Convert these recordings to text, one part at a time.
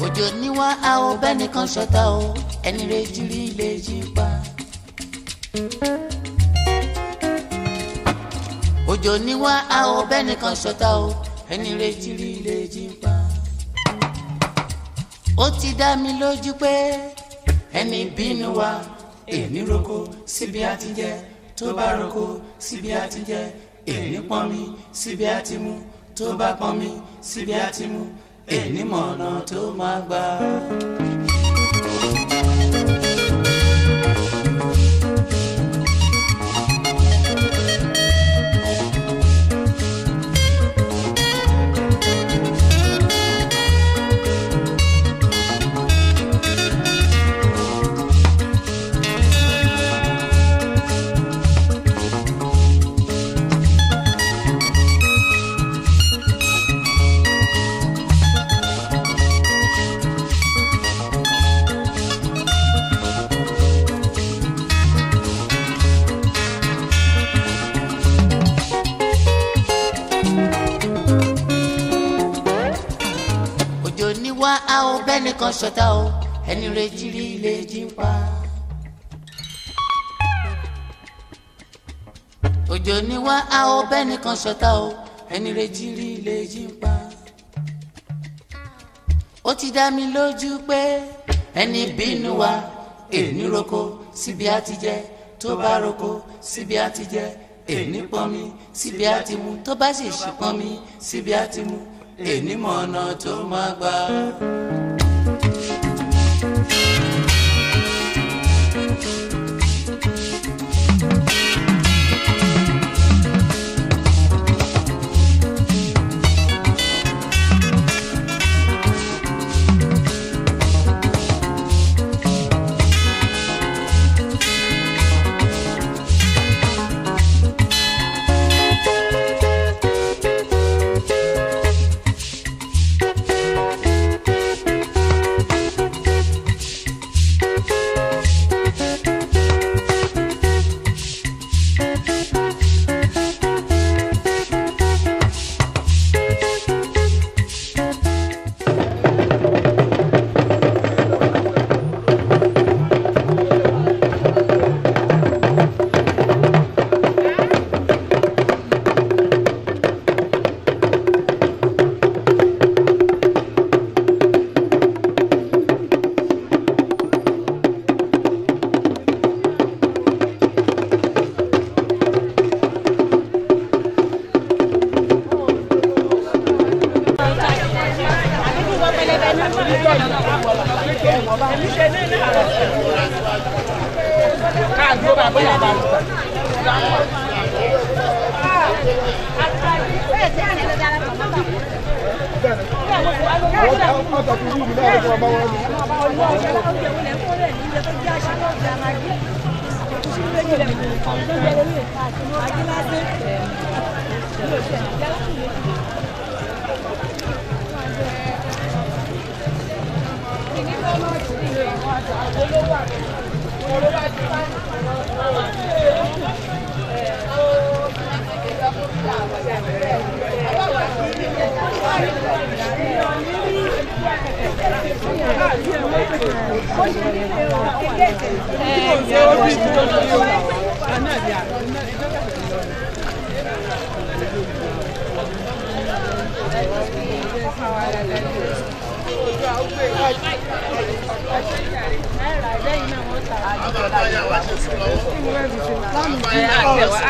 Òjò níwá a ò bẹ́nìkan ṣọ̀tá o, ẹni rẹ̀ jírí lè jí pa. Òjò níwá a ò bẹ́nìkan ṣọ̀tá o, ẹni rẹ̀ jírí lè jí pa. Ó ti dá mi lójú pé ẹni bínú wa èní roko síbi á ti jẹ, tó bá roko síbi á ti jẹ, èní pọnmi síbi á ti mu, tó bá pọnmi síbi á ti mu, èní mọ̀nà tó máa gbà. Òjò níwá a ò bẹ́nìkan ṣọ̀tá o, ẹni rẹ̀ jírí lè jí ń pa. Òjò níwá a ò bẹ́nìkan ṣọ̀tá o, ẹni rẹ̀ jírí lè jí ń pa. Ó ti dá mi lójú pé ẹni bínú wa èní roko síbi á ti jẹ, tó bá roko síbi á ti jẹ, èní pọnmi síbi á ti mu, tó bá sì ṣì pọnmi síbi á ti mu, èní mọ̀nà tó máa gbà.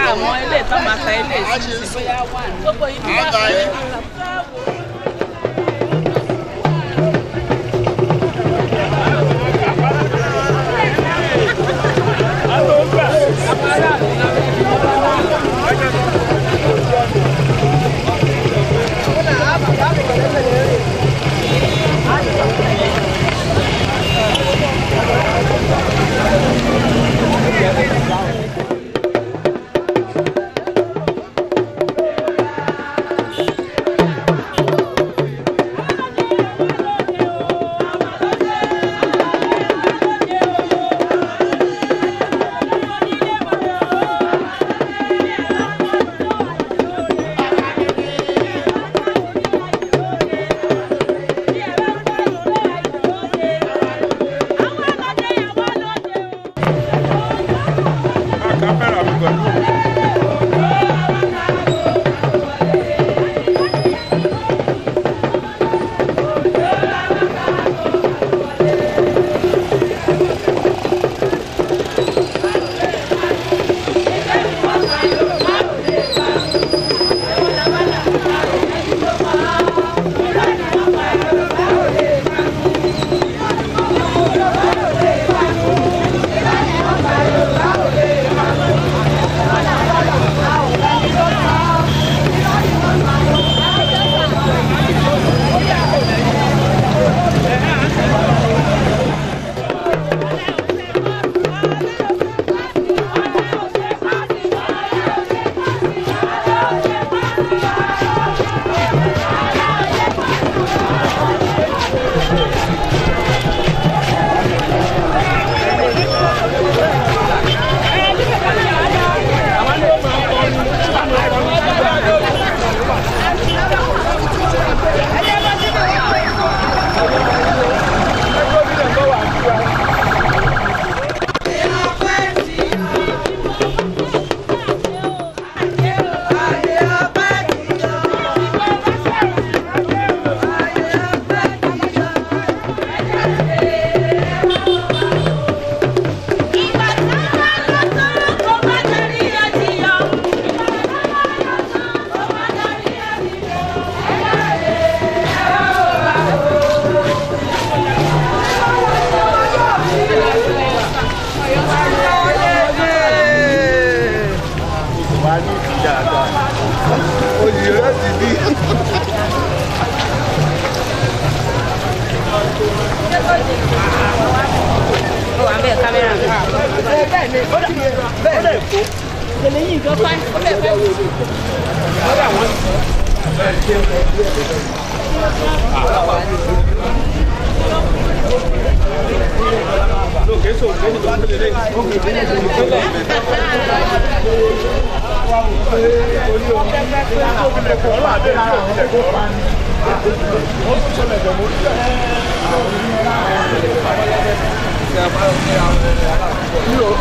Àwọn ilé ìtọ́ máa ta ilé ìsinmi bóyá wà ní. Gbogbo ìlú wà.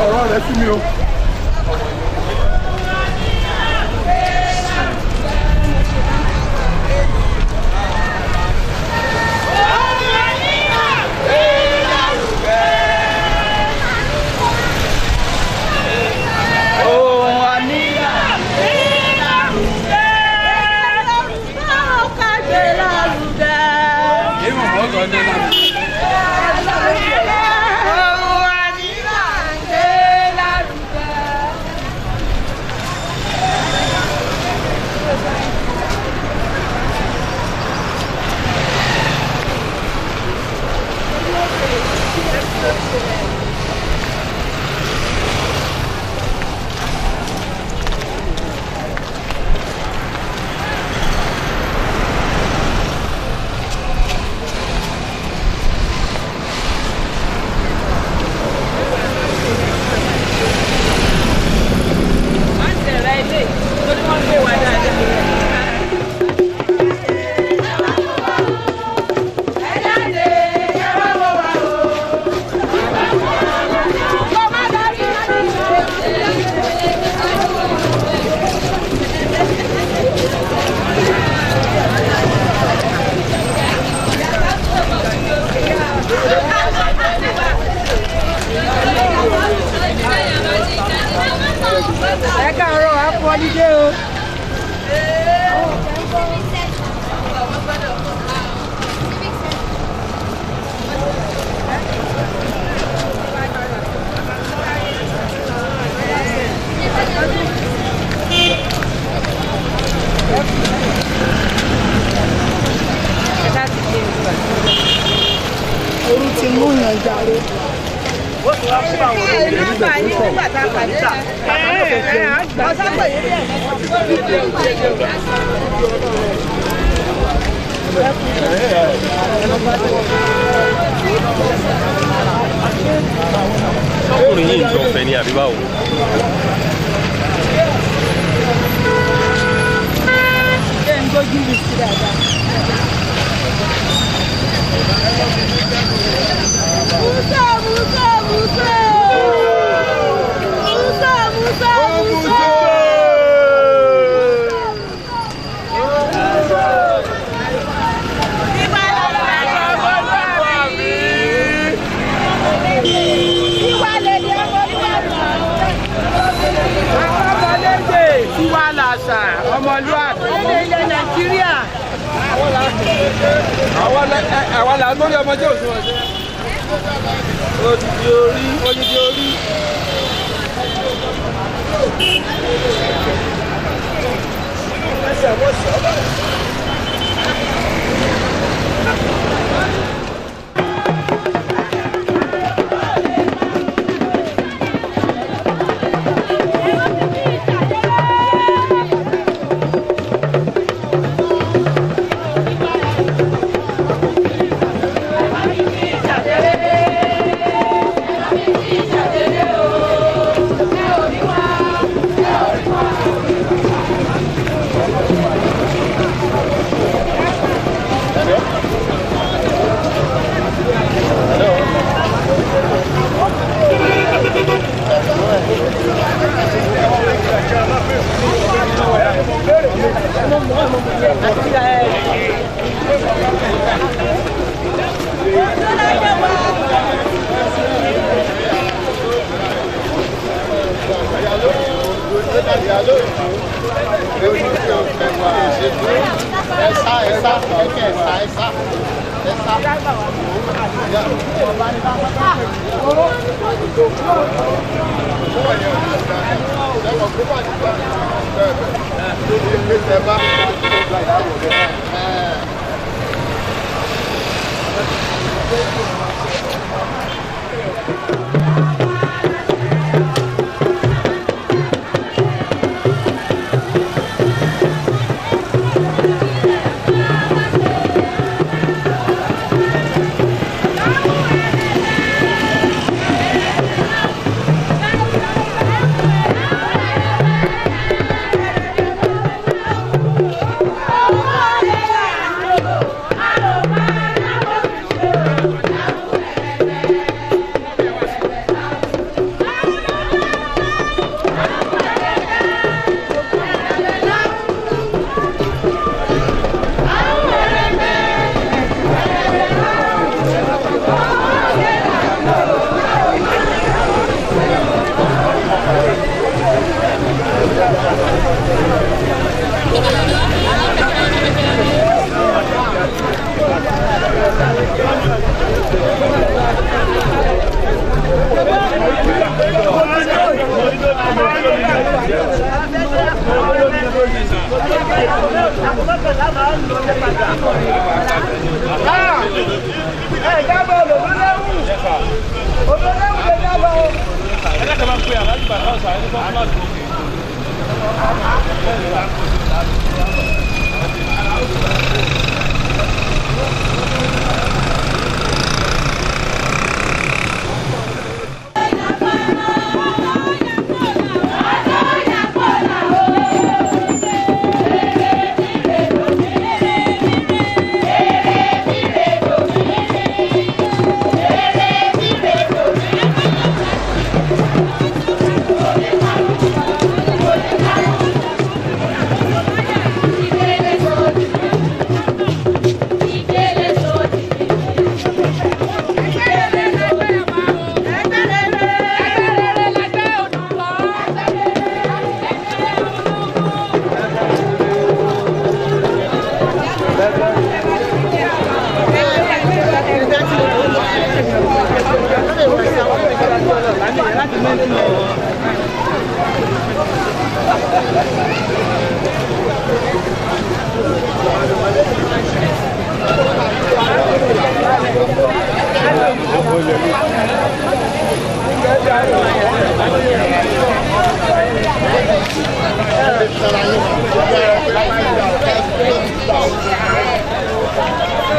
Ọ̀rọ̀ rẹ̀ sí mi o. Ẹ káàárọ̀, a kú ọdídé o. Oru ti mú yàn jàre. Ọkùnrin yìí ń jọ ọ̀fẹ́ ní àbí báwo? Ṣé ń gbójú mi sí dáadáa? Musa, Musa, Musa! Musa, Musa, Musa! Tiwa làṣà ọmọlúwàbí. Ilẹ̀ Nàìjíríà. Àwa là ń lórí ọmọdé òsùn ọ̀sẹ̀. Odidi orí, odidi orí. Ẹsẹ̀ wọ́n sọ báyìí.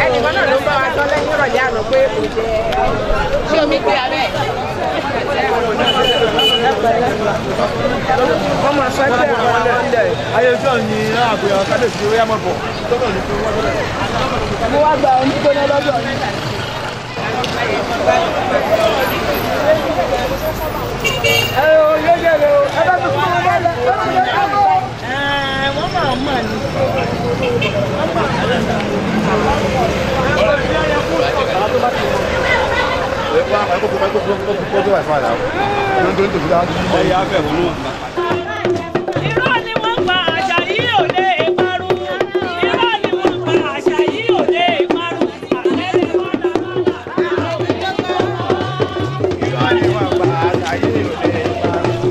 Ẹnìkan náà ló bá wa sọ lẹ́yìn ìrọ̀lẹ́ àná pé kò jẹ́ Ṣé omi gbé abẹ́? Wọ́n máa sọ pé àwọn Ayé ojú ọ̀nì àgbẹ̀ kábíyèsí ó yá mọ̀ bọ̀. Mo wá gba omi gbóná lọ́dọ̀ yín. Ẹ o yéyé o, ẹ bá mi fún wọn lọ́lẹ̀, ẹ bá mi fún wọn. Wọ́n máa mọ̀ ní. Irọ́ ni wọ́n pa, àṣà yìí ò lè parun. Irọ́ ni wọ́n pa, àṣà yìí ò lè parun. Àtẹ̀lé bọ́lá bọ́lá. Irọ́ ni wọ́n pa, àṣà yìí ò lè parun.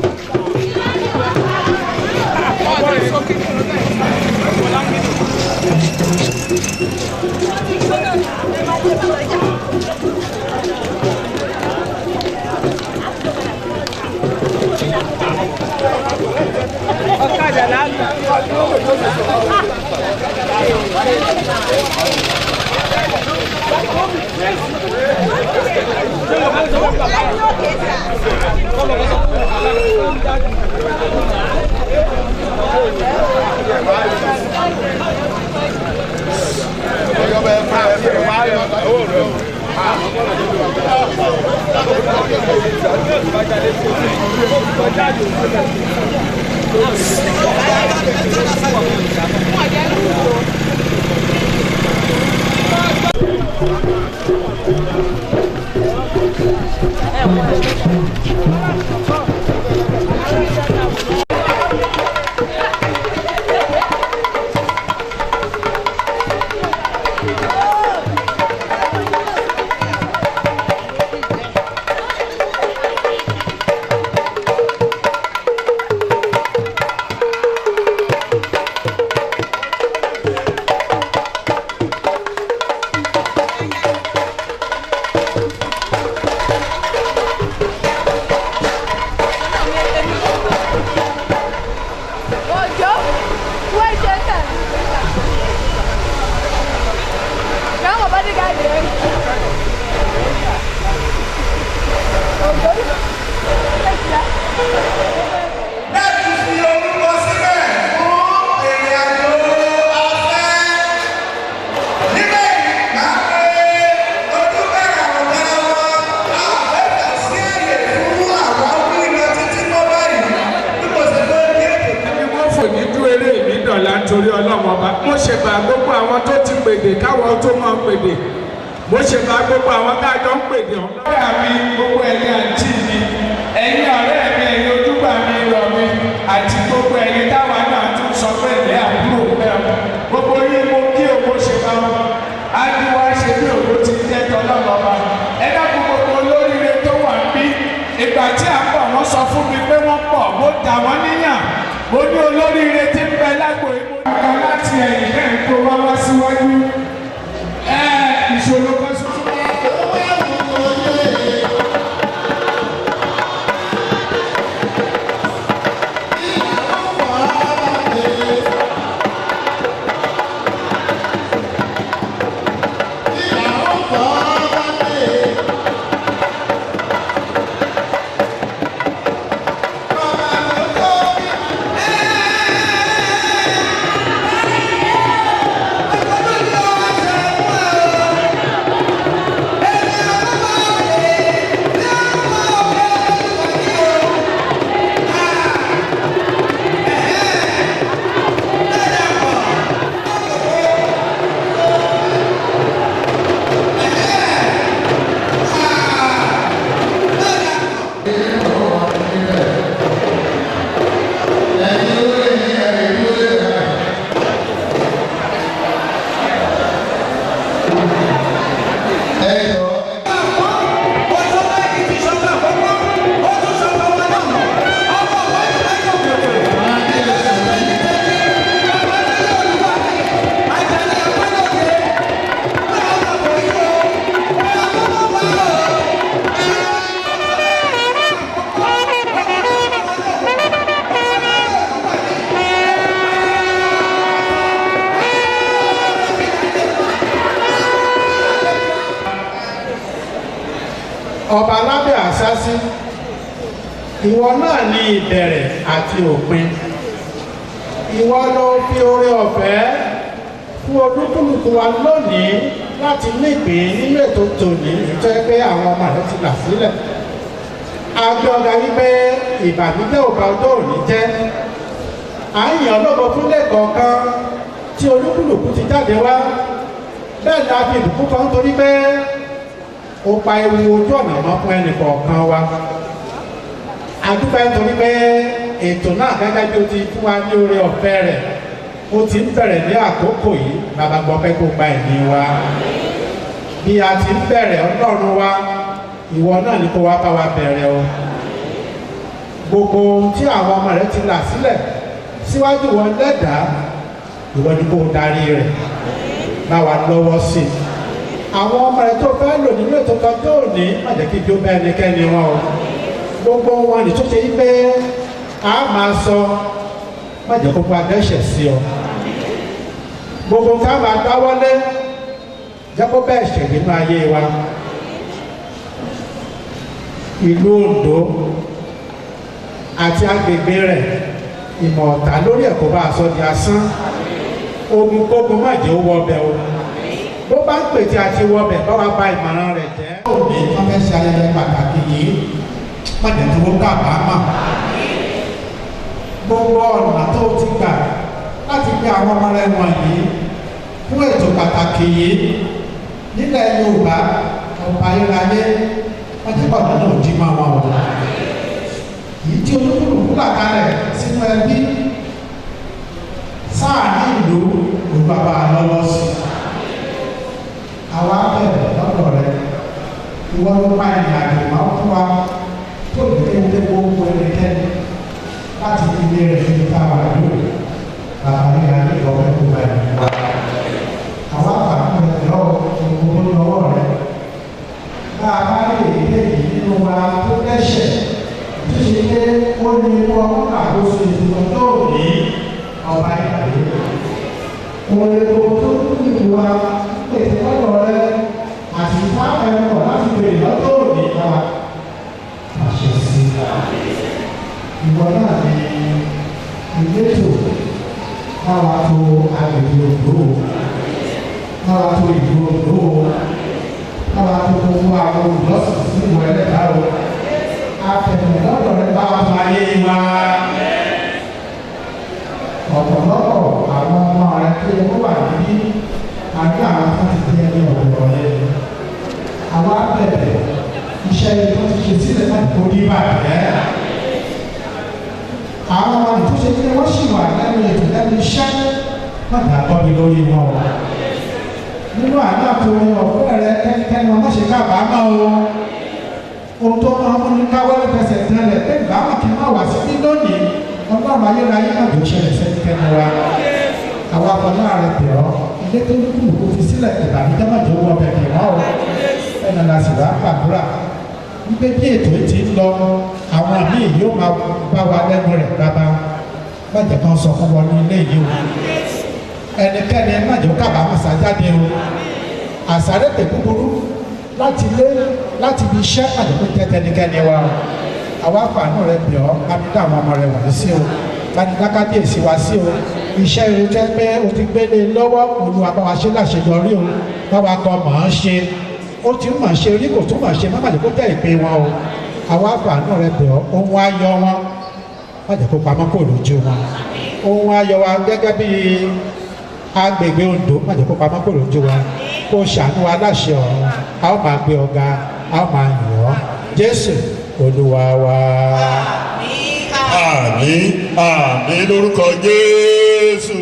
Ọ̀kadà lánàá. Òjò, wọ́n ṣe tẹ̀. Káwọn bodyguard rẹ̀. Òjò, Láti fi orúkọ sílẹ̀ fún ìrìn àjò afẹ́. Níbẹ̀ yìí, máa pe ojúbẹ̀rẹ̀ ọ̀gá wọn. A ò fẹ́ fà sí àyè fún àwáwí lọ títí mọ́ báyìí. Bí kò sí pé kí ètò Ẹni wọ́n fò ní dú eré mi dọ̀la nítorí Ọlọ́run Ọba. Mo ṣèbà gbogbo àwọn tó ti pèdè káwọn tó máa pèdè. Mo ṣèbà gbogbo àwọn tájọ ń pèdè ọ̀hún. Lọ́yà mi, gbogbo ẹ̀yin àǹtí mi, ẹ̀yin ọ̀rẹ́ mi, ẹ̀yin ojúgbà mi, irọ́ mi, àti gbogbo ẹ̀yin táwa náà tún sọ pé ilé àbúrò pẹ́ ọ. Gbogbo yín mo kí o, mo ṣèbà wọn. Adúwá ṣe bí òkú ti jẹ́ tọ́lọ́run Ọba. Ẹ dákun gbogbo olóríire tó wà ń bí. Ìgbà tí à ń bọ̀, wọ́n sọ fún mi pé wọ́n pọ̀, mo dà wọ́n níyàn. Mo ní olóríire tí ń bẹ lágbo ìmú. Àgbà láti ẹ̀yìn náà ń kó wá wá síwájú. Ẹ ìṣòro kan ṣoṣo. Thank Ọba lábẹ́ àṣásí, ìwọ náà ní ìbẹ̀rẹ̀ àti òpin. Ìwọ ló fi oore ọ̀fẹ́ fún olúkúlùkù wa lónìí láti nípìn nínú ètò tòní tó yẹ pé àwọn ọmọ rẹ ti là sílẹ̀. Agbọ́gba wípé ìbànújẹ́ ò bá ọjọ́ òní jẹ́. À ń yàn lógo fúnlẹ̀ kọ̀ọ̀kan tí olúkúlùkù ti jáde wá. Bẹ́ẹ̀ ni a fi ìbùkún kan torí pé ó pa ewu ojú ọ̀nà mọ́ fún ẹnì kọ̀ọ̀kan wa. A dúpẹ́ nítorí pé ètò náà gẹ́gẹ́ bí o ti fún wa ní oore ọ̀fẹ́ rẹ̀, ó ti ń bẹ̀rẹ̀ ní àkókò yìí. Bàbá gbọ́ pé kó gba ẹ̀mí wa. Bí a ti ń bẹ̀rẹ̀, Ọlọ́run wa, ìwọ náà ni kó wá bá wa bẹ̀rẹ̀ o. Gbogbo ohun tí àwọn ọmọ rẹ ti là sílẹ̀ síwájú wọn lẹ́dàá, ìwọ ni kó darí rẹ̀, bá wa lọ́wọ́ sí i. Àwọn ọmọ rẹ tó fẹ́ lò nínú ètò kan tó ní, má jẹ́ kí ijó bá ẹnikẹ́ni wọn o. Gbogbo wọn ní tó ṣe yí pé a máa sọ, má jẹ́ kó pa dẹ́ṣẹ̀ sí ọ. Gbogbo ká máa dáwọ́lé, jẹ́ kó bẹ́ẹ̀ ṣẹ̀ nínú ayé wa. Ìlú Oǹdó àti agbègbè rẹ̀, ìmọ̀ ọ̀tá lórí ẹ̀ kó bá a sọ di asán. Ogun kógun má jẹ́ ó wọbẹ̀ o. Bó bá ń pètè àti wọbẹ̀, bá wa ba ìmọ̀ràn rẹ̀ jẹ́. Òní wọ́n fẹ́ ṣe ayẹyẹ pàtàkì yìí, má jẹ́ tó kábàámọ̀. Gbogbo ọ̀nà tó ti gbà láti gbé àwọn ọmọ rẹ̀ wọ̀nyí fún ètò pàtàkì yìí nílẹ̀ Yorùbá, ọba ayérayé, wọ́n jẹ́ pọ̀jù náà jí máa wọn o. Èyí tí olúkúlùkù là kalẹ̀ sínú ẹbí sáà ní ìlú, olùbàbà lọ́wọ́ sí. Àwa bẹ̀rẹ̀ lọ́dọ̀ rẹ̀, ìwọ ló pa ìrìn àjò máa fún wa tó lè kéde gbogbo ẹnikẹ́ni láti ilé rẹ̀ níbi tá a wà lónìí. Bàbá ní ayé ọ̀fẹ́ tó bá ẹni wá. Àwa fàánù rẹ̀ lọ́wọ́ gbogbo lọ́wọ́ rẹ̀. Bá a bá lè dé èyí nínú wa tó dẹ́ṣẹ̀ tó ṣe pé ó ní ikú ọmọ àkóso ìdúró tó ní ọba ìpàdé. Oore gbogbo tó kú ìlú wa pèsè lọ́dọ̀ rẹ̀ àti ìfáàmù ẹ̀kọ́ láti bèrè lọ́dọ̀ òní bá wa. Àṣẹ sí ìwọ náà ní ìletò, báwa tó agbègbè Oǹdó, báwa tó ìlú Oǹdó, báwa tó gbogbo àwọn olùjọ́sìn sí ìwọ ẹlẹ́dàá o. Afẹ̀mẹ̀ lọ́dọ̀ rẹ, báwa tó ayé wa. Ọ̀pọ̀lọpọ̀ àwọn ọmọ rẹ tó yẹ kó wà níbí àbí àwọn tó ti di ẹni ọ̀dọ̀ yẹn. Àwa bẹ̀rẹ̀ iṣẹ́ tó ti ṣe sílẹ̀ láti kó ní bàjẹ́. Àwọn ọmọ tó ṣe pé wọ́n sì wà lẹ́nu ètò lẹ́nu iṣẹ́, má dàgbọ́ mi lórí wọn o. Nínú àná àtòrin ọ̀fẹ́ rẹ, kẹ́nikẹ́ni wọn má ṣe kábàámọ̀ o. Ohun tó máa ń múni káwọ́lé fẹsẹ̀ tẹ́lẹ̀ pé ìbámu kí n má wá sí lónìí, Ọlọ́run ayérayé má jò ṣẹlẹ̀ sẹ́nikẹ́ni wa. Àwa afọlá rẹ bẹ̀ ọ́, ilé tó kù kó fi sílẹ̀, ìbànújẹ́ má jò wọ bẹ̀kẹ̀ mọ́ o. Ẹnà la sì wá gbàdúrà wípé bí ètò yìí ti ń lọ, àwọn míì yóò máa bá wa lẹ́nu rẹ̀. Bàbá, má jẹ́ kán sọ fún wọn ní ilé yìí o. Ẹnikẹ́ni má jẹ́ kábàámọ̀ sájáde o. Àsárẹ́pẹ̀ búburú láti ilé, láti ibi iṣẹ́, má jẹ́ kó jẹ́ tẹnikẹ́ni wa o. Àwa fàánù rẹ bẹ̀ ọ́, bá mi dá àwọn ọmọ rẹ wọ̀nyí sí o, bá mi dá kábíyèsí wa sí o. Iṣẹ́ rere jẹ́ pé o ti gbélé lọ́wọ́, Olúwa bá wa ṣe láṣeyọrí o, bá wa kọ́ mọ̀ ọ́n ṣe. Ó ti ń mọ̀ ṣe rí, kò tún mọ̀ ṣe, má jẹ́ kó tẹ̀ ìpín wọn o. Àwa fàánù rẹ bẹ̀ ọ́, ohun ayọ̀ wọn má jẹ́ kó pamọ́ kó lójú wọn. Ohun ayọ̀ wa gẹ́gẹ́ bí agbègbè Oǹdó, má jẹ́ kó pamọ́ kó lójú wa. Kó ṣàánú wa láṣẹ ọ̀run, a ó máa gbé ọ̀gá, a ó máa yìn ọ́. Jésù Olúwa wa. Àmín, àmín lórúkọ Jésù.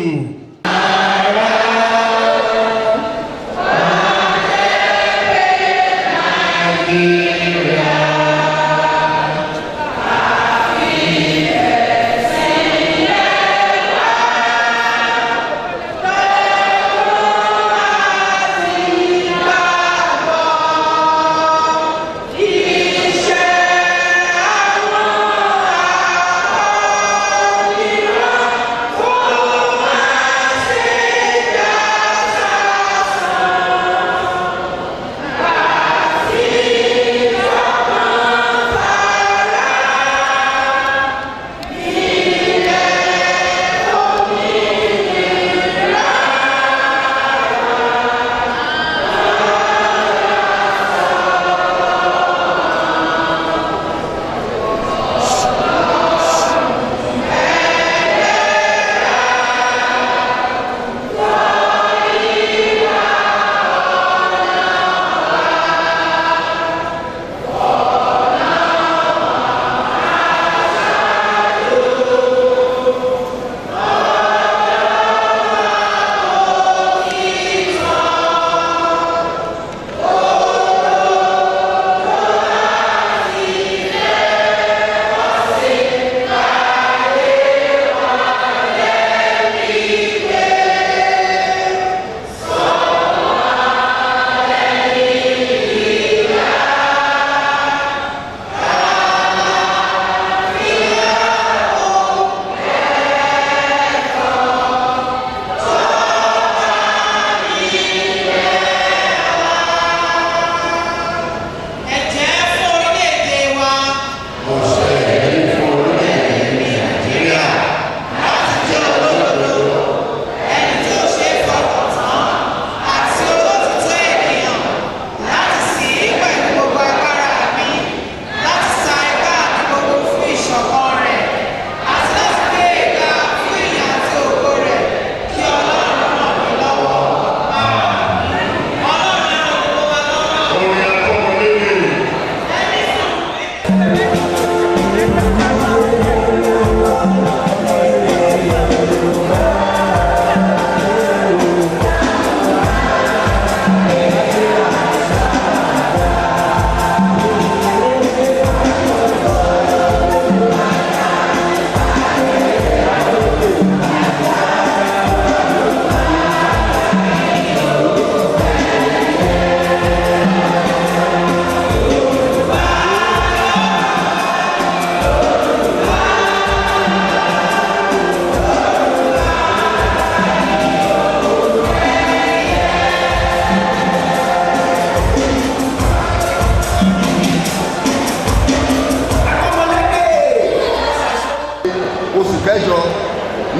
Iṣẹ́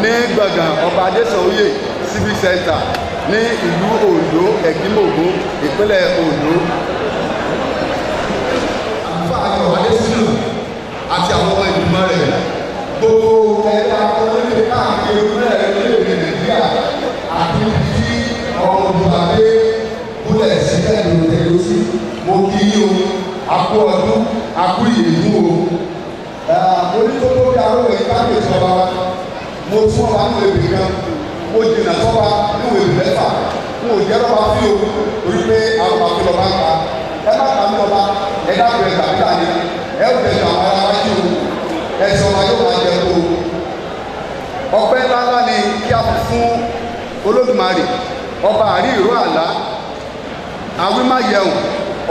Ní gbọ̀ngàn Ọba Adésànyóyè Civic Center ní ìlú Oǹdó, Ẹ̀gbínmògún, ìpínlẹ̀ Oǹdó. Àlùfáà Ayọ̀ Adésínà àti àwọn ọmọ ìgbìmọ̀ rẹ̀, gbogbo ẹ̀ka orílẹ̀ káàkiri orílẹ̀-èdè Nàìjíríà àti ibi tí ọmọ Olùbàdé gúnlẹ̀ sílẹ̀ lòtẹ̀ló sí, mo kí yín o, àkú ọdún, àkú ìyèdún o. Mo ní tó tó bí arúgbó yìí kábíyèsí ọba wa, mo tún ọba nínú ebè kan, mo jìnnà sọ́ba nínú ebè mẹ́fà, n ò jẹ́ lọ́ba fí o, torí pé àwọn ọba fi lọ́ba ń pa. Ẹ má pa mí lọ́ba, ẹ dákun ẹ gbàgbé àná, ẹ ò jẹ́ àwọn ará wájú o, ẹsẹ̀ ọba yóò máa jẹ kó o. Ọpẹ́ ńláńlá ni kí a fi fún Olódùmarè, ọba àrí ìró àlá, àwímáyẹ̀hùn,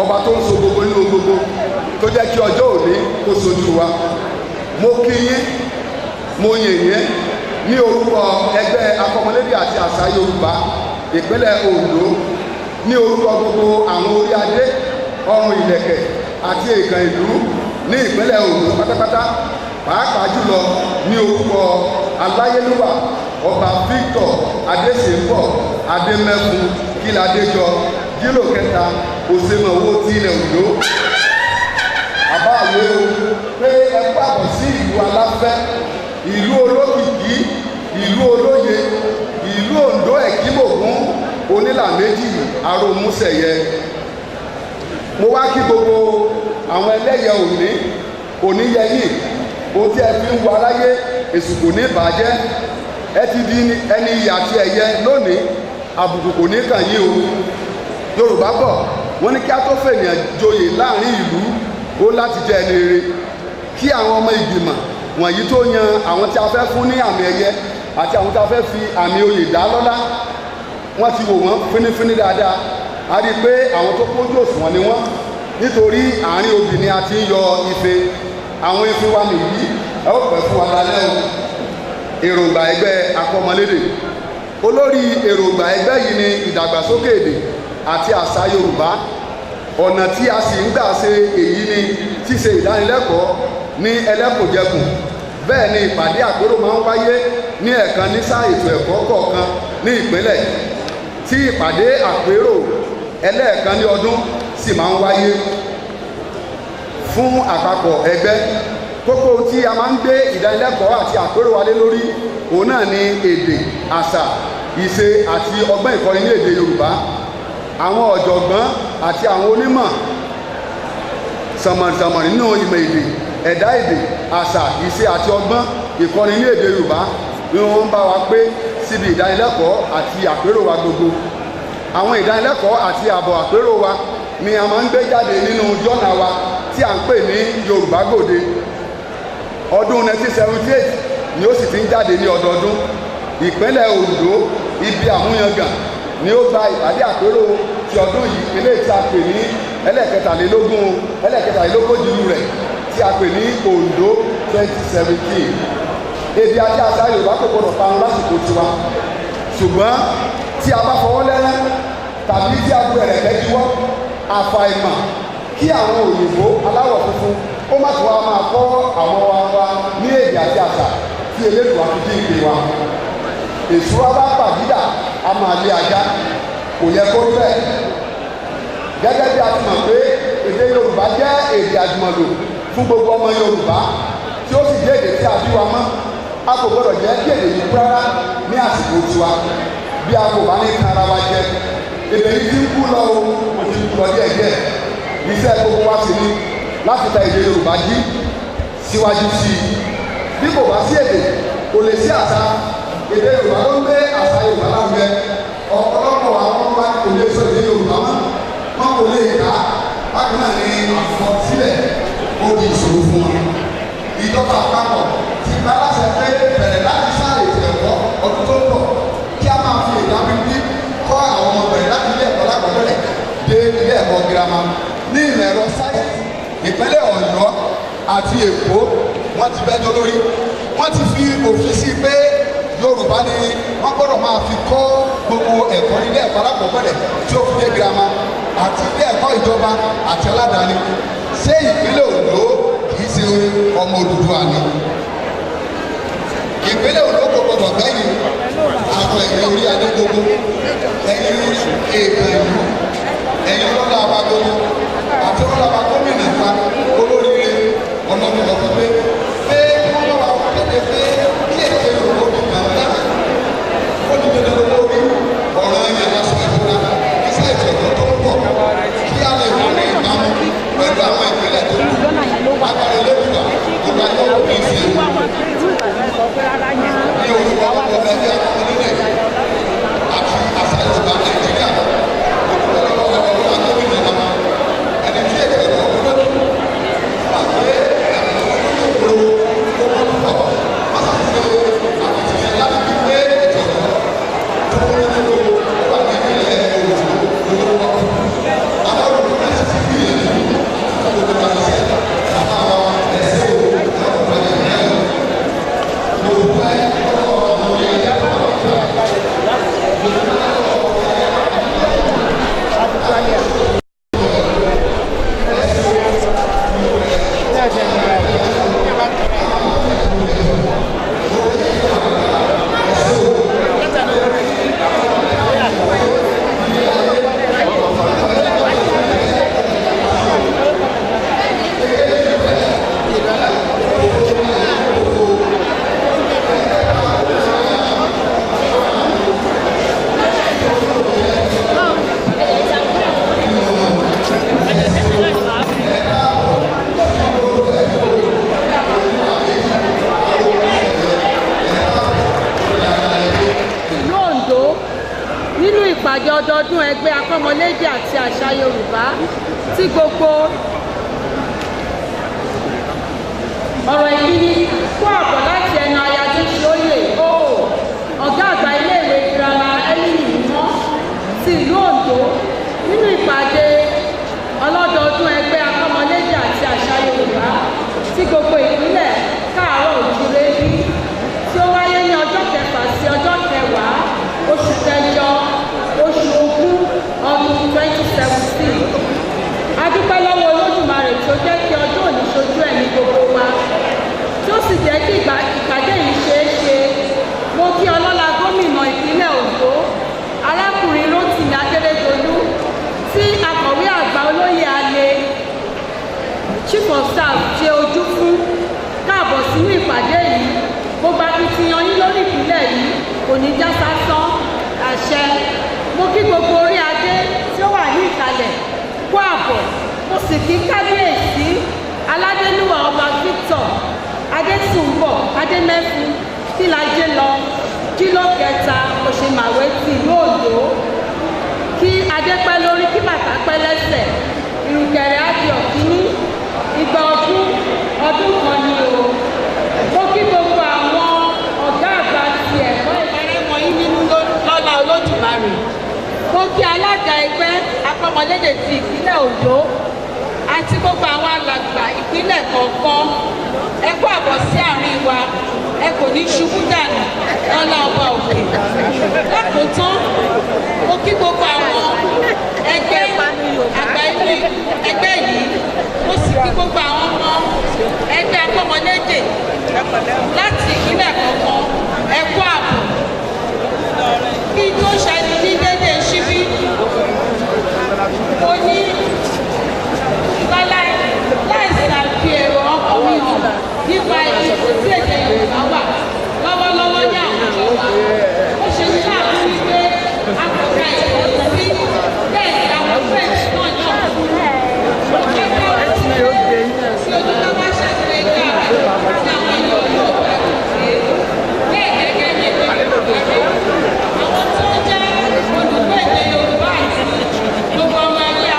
ọba tó ń so gbogbo nínú gbogbo, tó jẹ́ kí ọjọ́ òní kó sojú wa. Mo kí yín, mo yìn yín ní orúkọ ẹgbẹ́ akọ́mọlédè àti àṣà Yorùbá ìpínlẹ̀ Oǹdó, ní orúkọ gbogbo àwọn orí adé, ọrùn ìlẹ̀kẹ̀ àti èèkàn ìlú ní ìpínlẹ̀ Oǹdó pátápátá, pàápàá jùlọ ní orúkọ aláyélúwà Ọba Victor Adéṣèǹbọ̀ Adémẹ́kun Kíládéjọ Jílò kẹta Òṣèmọ̀wó ti ilẹ̀ Oǹdó. Àbá àwé o pé ẹ pàbọ̀ sí ìlú aláfẹ́, ìlú olókìkí, ìlú olóye, ìlú Oǹdó Ẹ̀kímògún onílà méjì arómúsẹ̀yẹ. Mo wá kí gbogbo àwọn ẹlẹ́yẹ òní oníyẹyìn, ohun tí ẹ fi ń wo aráyé èṣù kò ní bàjẹ́. Ẹ ti di ẹni iyì àti ẹ̀yẹ lónìí, àbùkù kò ní kàn yín o. Yorùbá bọ̀, wọ́n ní kí á tó fènìyàn joyè láàrin ìlú, ó láti jẹ́ ẹni rere. Kí àwọn ọmọ ìgbìmọ̀ wọ̀nyí tó yan àwọn tí a fẹ́ fún ní àmì ẹ̀yẹ àti àwọn tí a fẹ́ fi àmì oyè dá lọ́lá, wọ́n ti wò wọ́n fínífíní dáadáa. A rí i pé àwọn tó kójú òṣùwọ̀n ni wọ́n, nítorí àárín obì ni a ti ń yọ ife. Àwọn ife wa nìyí, ẹ ó pẹ́ fún wa lálẹ́ o. Èròǹgbà ẹgbẹ́ akọ́mọlédè. Olórí èròǹgbà ẹgbẹ́ yìí ni ìdàgbàsókè èdè àti àṣà Yorùbá. Ọ̀nà tí a sì ń gbà ṣe èyí ni ṣíṣe ìdánilẹ́kọ̀ọ́ ní ẹlẹ́kùnjẹkùn. Bẹ́ẹ̀ ni ìpàdé àpérò máa ń wáyé ní ẹ̀ẹ̀kan ní sáà ètò ẹ̀kọ́ kọ̀ọ̀kan ní ìpínlẹ̀, tí ìpàdé àpérò ẹlẹ́ẹ̀kan ní ọdún sì máa ń wáyé fún àpapọ̀ ẹgbẹ́. Kókó tí a máa ń gbé ìdánilẹ́kọ̀ọ́ àti àpérò wa lé lórí òun náà ni èdè, àṣà, ìṣe àti ọgbọ́n ìkọ́ni ní èdè Yorùbá. Àwọn ọ̀jọ̀gbọ́n àti àwọn onímọ̀ sànmọ̀sànmọ̀ nínú ìmọ̀ èdè, ẹ̀dá èdè, àṣà, ìṣe àti ọgbọ́n ìkọ́ni ní èdè Yorùbá ni wọ́n ń bá wa pé síbi ìdánilẹ́kọ̀ọ́ àti àpérò wa gbogbo. Àwọn ìdánilẹ́kọ̀ọ́ àti àbọ̀ àpérò wa ni a máa ń gbé jáde nínú jọ́nà wa tí à ń pè ní Yorùbá Gbòde. Ọdún 1978 ni ó sì ti ń jáde ní ọdọọdún. Ìpínlẹ̀ Oǹdó, ibi àmúyangàn, ni ó gba ìpàdé àpérò ti ọdún yìí, eléyìí tí a pè ní ẹlẹ́ẹ̀kẹtàlélógún ẹlẹ́ẹ̀kẹtàlélógójì rẹ̀ tí a pè ní Oǹdó 2017. Èdè àti àṣà Yorùbá kò gbọdọ̀ parun lásìkò tiwa, ṣùgbọ́n tí a bá fọwọ́ lẹ́rán tàbí tí a bu ẹ̀rẹ̀kẹ́ juwọ́, àfàìmọ̀ kí àwọn òyìnbó aláwọ̀ funfun ó má tún wá máa kọ́ àwọn wa ní èdè àti àṣà tí Elédùà fi jí ìpè wa. Èso wa bá pàdídà, a máa lé ajá, kò yẹ kó rí bẹ́ẹ̀. Gẹ́gẹ́ bí a ti mọ̀ pé èdè Yorùbá jẹ́ èdè àjùmọ̀lò fún gbogbo ọmọ Yorùbá, tí ó sì jẹ́ èdè tí a bí wa mọ́, a kò gbọdọ̀ jẹ́ kí èdè yìí kú rárá ní àsìkò tiwa. Bí a kò bá ní tan ara wa jẹ, èdè yìí ti ń kú lọ o, kò ti kú lọ díẹ̀díẹ̀. Iṣẹ́ gbogbo wa sì ni láti ta èdè Yorùbá jí síwájú sí i. Bí kò bá sí èdè, kò lè sí àṣà. Èdè Yorùbá ló ń gbé àṣà Yorùbá lárugẹ. Ọ̀pọ̀lọpọ̀ àwọn ọmọ wa kò lè sọ èdè Yorùbá mọ́, wọn kò lè kà á. Bákan náà ni àkọsílẹ̀ ó di ìṣòro fún wọn. Ìjọba àpapọ̀ ti gba láṣẹ pé bẹ̀rẹ̀ láti sáà ètò ẹ̀kọ́ ọdún tó ń bọ̀ kí a máa fi èdè abínibí kọ́ àwọn ọmọ bẹ̀rẹ̀ láti ilé ẹ̀kọ́ lákọ̀ọ́bẹ̀rẹ̀ dé ilé ẹ̀kọ́ girama. Ní ìmọ̀ ẹ̀rọ sáyẹ́ǹsì, ìpínlẹ̀ Ọ̀yọ́ àti Èkó wọ́n ti bẹ́jọ́ lórí. Wọ́n ti fi òfin sí pé Yorùbá ni wọ́n gbọ́dọ̀ máa fi kọ́ gbogbo ẹ̀kọ́ nílé ẹ̀kọ́ alákọ̀ọ́bẹ̀rẹ̀ tí ó fi dé girama àti ilé ẹ̀kọ́ ìjọba àti aládàáni. Ṣé ìpínlẹ̀ Oǹdó kì í ṣe ọmọ Odùduwà ni? Ìpínlẹ̀ Oǹdó kò gbọdọ̀ gbẹ̀yìn àwọn ẹ̀yìn orí adé gbogbo, ẹ̀yìn èèkàn ìlú, ẹ̀yìn ọlọ́lá wa gbogbo àti ọlọ́lá wa gómìnà wa olóríire ọlọ́run ọ̀pọ̀ pé pé wọ́n bá wa kéde pé kí èdè Yorùbá ó di gbàgbá ó di dandan lórí ọ̀rọ̀ ẹ̀yìn aṣọ ìfura kí sáà ètò ẹ̀kọ́ tó ń bọ̀ kí á lè wà ní ìbámu pẹ̀lú àwọn ìpínlẹ̀ tó kù. Agbára Elédùà kò bá yọ òkè sí i ní orúkọ ọmọ ẹgbẹ́ akọ́mọlédè àti àṣà Yorùbá Nàìjíríà, olùkọ́ lọ́wọ́ ọlọ́wọ́ gómìnà wa ẹni tí ètò ẹ̀kọ́ kúrò àgbẹ̀ ẹ̀kọ́ kúrò ó pọ̀ pàṣẹ àkìtìyàn láti fi gbé ètò ẹ̀kọ́ tó kúrò nínú wà ní ìpínlẹ̀ Oǹdó lórúkọ àwọn olùkọ́ náà sì ti gbìyànjú gbogbo àṣìṣe bàbá wa ẹ̀sẹ̀ o ẹ̀kọ́ ìpínlẹ̀ Yorùbá ẹ̀kọ́ àwọn ẹ̀yà Ìlú Oǹdó nínú ìpàdé ọdọọdún ẹgbẹ́ akọ́mọlédè àti àṣà Yorùbá tí gbogbo ọ̀rọ̀ ìkíni kó àbọ̀ láti ẹnu Ayadéṣeoyè óò ọ̀gá àgbà iléèwé girama Ẹ́límì Mímọ́ ti ìlú Oǹdó nínú ìpàdé ọlọ́dọọdún ẹgbẹ́ akọ́mọlédè àti àṣà Yorùbá tí gbogbo ìpínlẹ̀ káàárọ̀ òjíire bí tí ó wáyé ní ọjọ́ kẹfà sí ọjọ́ kẹwàá oṣù kẹjọ oṣù ogún ọdún 2017. A dúpẹ́ lọ́wọ́ Olódùmarè tí ó jẹ́ kí ọjọ́ òní ṣojú ẹ̀mí gbogbo wa tí ó sì jẹ́ kí ìpàdé yìí ṣeé ṣe. Mo kí ọlọ́lá gómìnà ìpínlẹ̀ Oǹdó arákùnrin Rótìmí Akérédolú tí akọ̀wé àgbà olóyè alẹ́ chief of staff ṣe ojú fún káàbọ̀ sínú ìpàdé yìí. Gbogbo akitiyan yín lórí ìpínlẹ̀ yìí kò ní já sásán, àṣẹ. Mo kí gbogbo orí adé tí ó wà ní ìkàlẹ̀ kú àbọ̀. Mo sì kí kábíyèsí aládélúwà ọba Victor Adésùnbọ̀ Adémẹ́fun kílajé lọ kíló kẹta òṣèmàwé ti ìlú Oǹdó. Kí adé pẹ́ lórí, kí bàtà pẹ́ lẹ́sẹ̀, ìrùkẹ̀rẹ̀ á di ọ̀kíní, ìgbà ọdún ọdún kan ni o. Mo kí gbogbo àwọn ọ̀gá àgbà ti ẹ̀kọ́ Ìbẹ̀rẹ̀ mọ yín nínú lọ́lá Olódùmarè. Mo kí alága ẹgbẹ́ akọ́mọlédè ti ìpínlẹ̀ Oǹdó àti gbogbo àwọn alàgbà ìpínlẹ̀ kọ̀ọ̀kan. Ẹ kú àbọ̀ sí àárín wa, ẹ kò ní ṣubú dànù lọ́lá ọba òkè. Lákòótán, mo kí gbogbo àwọn ẹgbẹ́ àgbà inú ẹgbẹ́ yìí, mo sì kí gbogbo àwọn ọmọ ẹgbẹ́ akọ́mọlédè láti ìpínlẹ̀ kọ̀ọ̀kan. Ẹ kú àbọ̀. Kí n tó ṣẹni ní dédé ṣíbí, mo ní lọ́lá láìsí àfi èrò ọkàn mi hàn nípa ipò tí èdè Yorùbá wà lọ́wọ́lọ́wọ́ ní àwùjọ wa. Ó ṣe ní láàánú wípé a kò ka ìwé sí bẹ́ẹ̀ ni àwọn French náà yàn fún un. Mo fẹ́ ká rántí pé tí ojú ká bá ṣàtìlẹ́yìn ààrẹ tí àwọn ènìyàn yóò bá kò sí. Bẹ́ẹ̀ gẹ́gẹ́ ní èdè Yorùbá rí. Àwọn tó ń jẹ́ olùkọ́ èdè Yorùbá àti gbogbo ọmọ ẹgbẹ́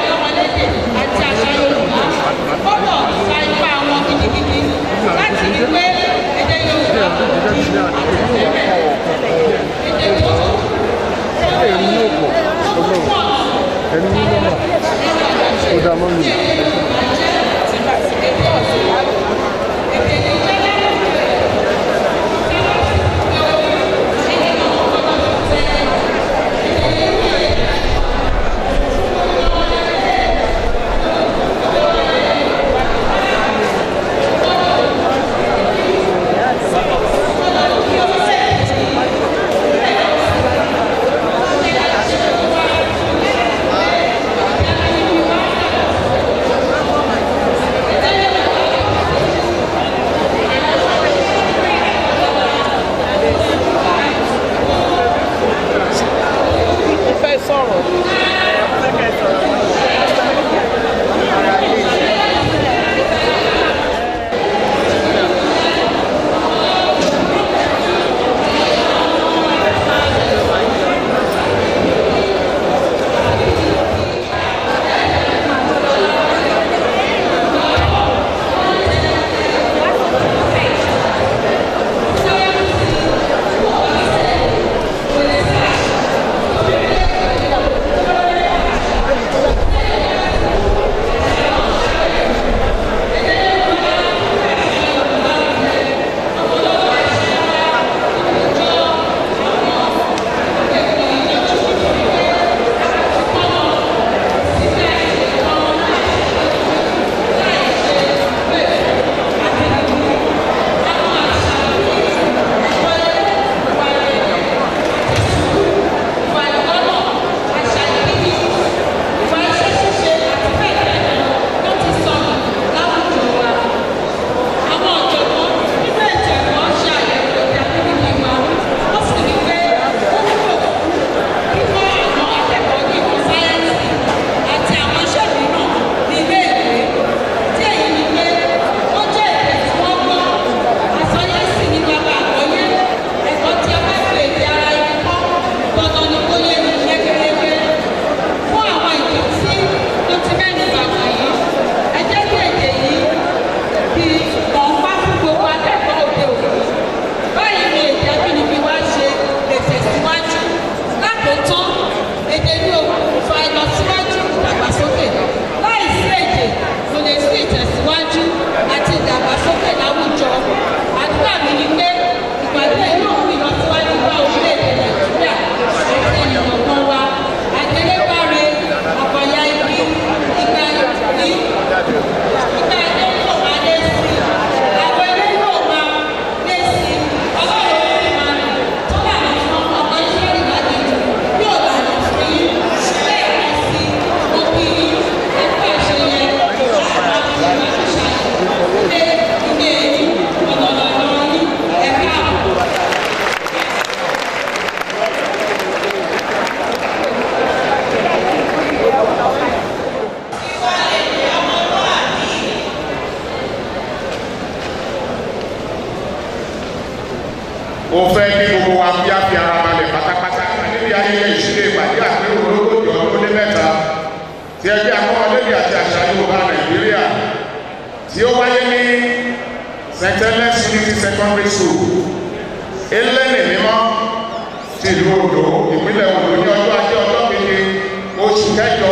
Ó fẹ́ kí gbogbo wa bí a fi ara balẹ̀ pátápátá níbi ayẹyẹ ìṣílẹ̀ ìpàdé àpérò ológójì ọdún ó lé mẹ́ta ti ẹgbẹ́ akọ́mọlédè àti àṣà Yorùbá Nàìjíríà tí ó wáyé ní St. Helens Unity Secondary School, Elẹ́nì Mímọ́, ti ìlú Oǹdó, ìpínlẹ̀ Oǹdó ní ọjọ́ ajé ọjọ́ keje oṣù kẹjọ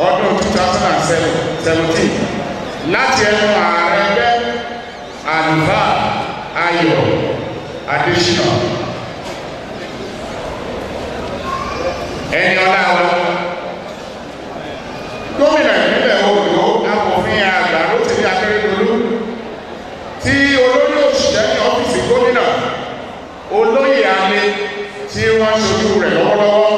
ọdún 2017 láti ẹnu ààrẹ ẹgbẹ́ Àlùfáà Ayọ̀ Adésínà. Ẹni ọlá wa, gómìnà ìpínlẹ̀ Oǹdó, amòfin àgbà Rótìmí Akérédolú, tí olórí òṣìṣẹ́ ní ọ́fíìsì gómìnà olóyè alẹ́ tí wọ́n ṣojú rẹ̀ lọ́wọ́lọ́wọ́.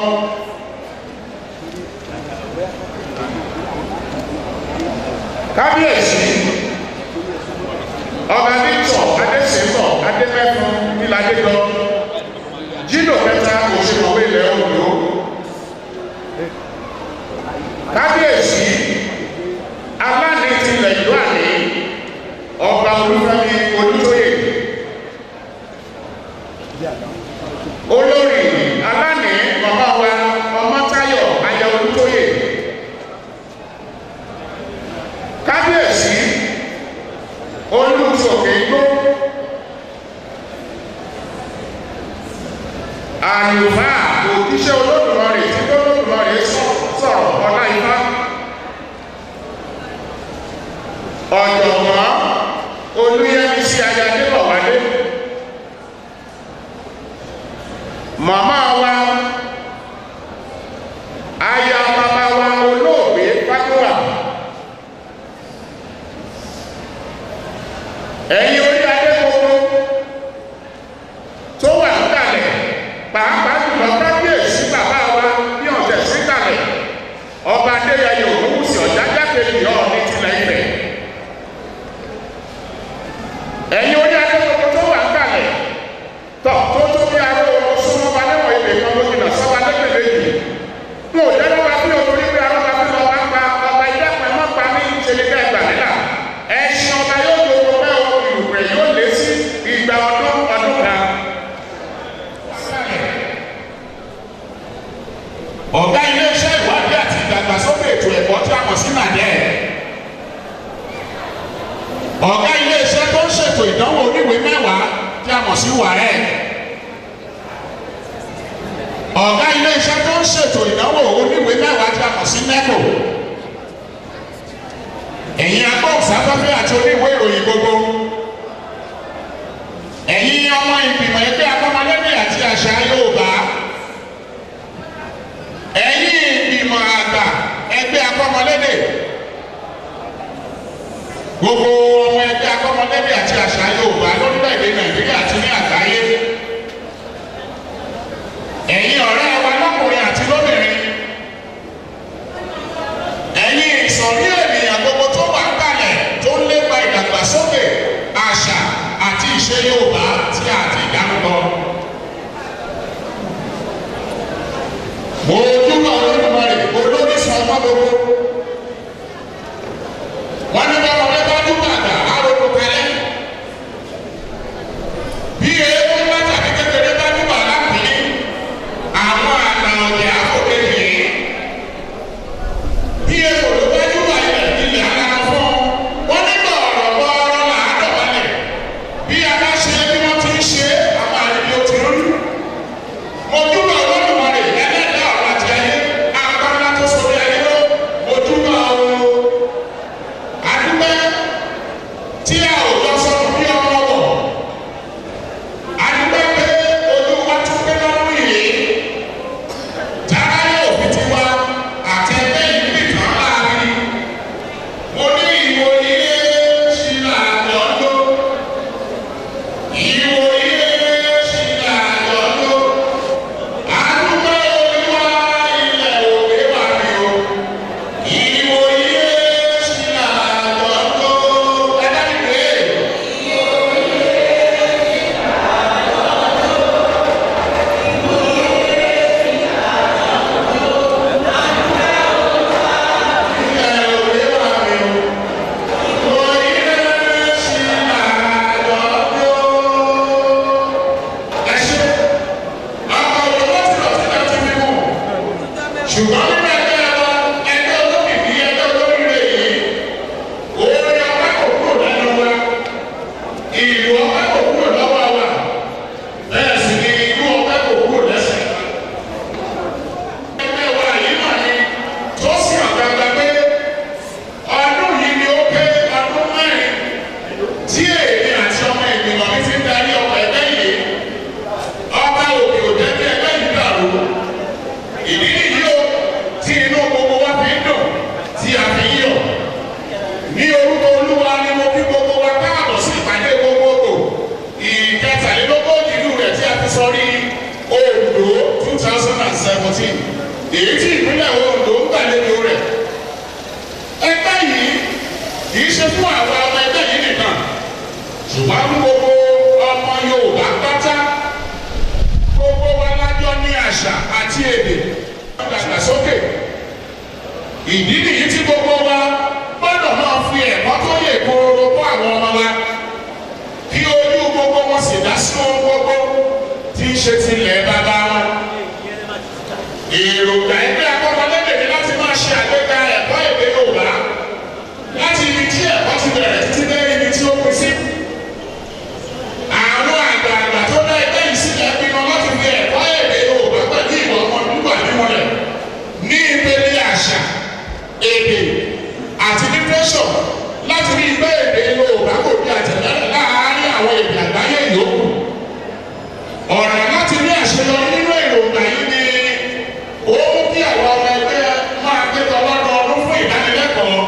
Kábíyèsí ọba Victor Adésínbọ̀ Adémẹ́fún níládéjọ Jìnnà kẹta òṣèlú ilẹ̀ Oǹdó. Kábíyèsí aláàní tilẹ̀ ìlú àní ọba Olúfẹ́mi Olútóyè. Olórí aláàní màmá wa Ọmọ́táyọ̀ aya Olútóyè. Kábíyèsí Olúsòkè Igbó àlùfáà òjíṣẹ́ Olódùmarè tí Olódùmarè sọ̀rọ̀ ọlá ifá. Ọ̀jọ̀gbọ́n Olúyẹmísí aya Adébọ̀wálé. Màmá wa aya bàbá wa olóògbé Fájúwà. Ẹ̀yin orí adé gbogbo tó wà níkàlẹ̀, pàápàá jùlọ kábíyèsí bàbá wa bí ọ̀tẹ̀ síkàlẹ̀ ọba Adéyẹyè Ògúnwùsì Ọ̀jájá kejì Ọọ̀ni tilẹ̀ Ifẹ̀. Ẹ̀yin orí adé gbogbo tó wà níkàlẹ̀ tọ̀ tó tó bí aró súnmọ́ba níwọ̀n ibè kan ló jìnnà sọ́ba lẹ́gbẹ̀ẹ́ yìí. N ò jẹ́ lọ́ba bí olórí pé arọ́ba bí lọ́ba ń pa ọba ìdẹ́pẹ́ mọ́ pa mí ṣe ní ká ẹgbàá nílà. Ẹṣin ọba yóò gbogbo pẹ́ o, ìrùpẹ̀ yóò lé sí igba ọdún ọdún kan. Ọ̀gá iléeṣẹ́ ìwádìí àti ìdàgbàsókè ètò ẹ̀kọ́ tí a mọ̀ sí NADEP. Ọ̀gá iléeṣẹ́ tó ń ṣètò ìdánwò oníwèé mẹ́wàá tí a mọ̀ sí WAEC. Ọ̀gá iléeṣẹ́ tó ń ṣètò ìdánwò oníwèé mẹ́wàá tí a mọ̀ sí NECO. Ẹ̀yin agbóhùnsáfẹ́fẹ́ àti oníwèé ìròyìn gbogbo. Ẹ̀yin ọmọ ìgbìmọ̀ ẹgbẹ́ akọ́mọlédè àti àṣà Yorùbá. Ẹ̀yin ìgbìmọ̀ àgbà ẹgbẹ́ akọ́mọlédè. Gbogbo ọmọ ẹgbẹ́ akọ́mọlédè àti àṣà Yorùbá lórílẹ̀-èdè Nàìjíríà àti ní àgbáyé. Ẹ̀yin ọ̀rẹ́ wa lọ́kùnrin àti lóbìnrin. Ẹ̀yin ìsọ̀rí ènìyàn gbogbo tó wà ń kalẹ̀ tó ń lépa ìdàgbàsókè àṣà àti ìṣe Yorùbá tí a ti dárúkọ. Mo dúpẹ́ Olódùmarè olórísun ọgbọ́n gbogbo. Wọ́n ní bá wọlé bá dúpẹ́ àgbà aróko kalẹ̀. Bí Èyí tí ìpínlẹ̀ Ondo ń gbàlejò rẹ̀. Ẹgbẹ́ yìí kì í ṣe fún àwọn ọmọ ẹgbẹ́ yìí nìkan, ṣùgbọ́n fún gbogbo ọmọ Yorùbá pátá. Gbogbo wa lájọ ní àṣà àti èdè ìdàgbàsókè. Ìdí nìyí tí gbogbo wa gbọ́dọ̀ máa fi ẹ̀kọ́ tó yè kooro kọ́ àwọn ọmọ wa, kí ojú gbogbo wọn sì dá sí ohun gbogbo tí ń ṣe tilẹ̀ bàbá wọn. Èròǹgbà ẹgbẹ́ akọ́mọlédè ni láti máa ṣe àgbéga ẹ̀kọ́ èdè Yorùbá láti ibi tí ẹ̀kọ́ ti bẹ̀rẹ̀ títí dé ibi tí ó pín sí. Àwọn àgbààgbà tó dá ẹgbẹ́ yìí sílẹ̀ pinnu láti fi ẹ̀kọ́ èdè Yorùbá pẹ̀lú ìwà ọmọlúwàbí mọ́lẹ̀ ní ìpele àṣà, èdè àti lítírẹ́sọ̀ láti rí pé èdè Yorùbá kò di àtẹ̀lẹ́ láàárín àwọn èdè àgbáyé yòókù. Ọ̀nà láti ní àṣeyọrí nínú èròǹgbà yìí ni ó mú kí àwọn ọmọ ẹgbẹ́ máa péjọ lọ́dọọdún fún ìdánilẹ́kọ̀ọ́,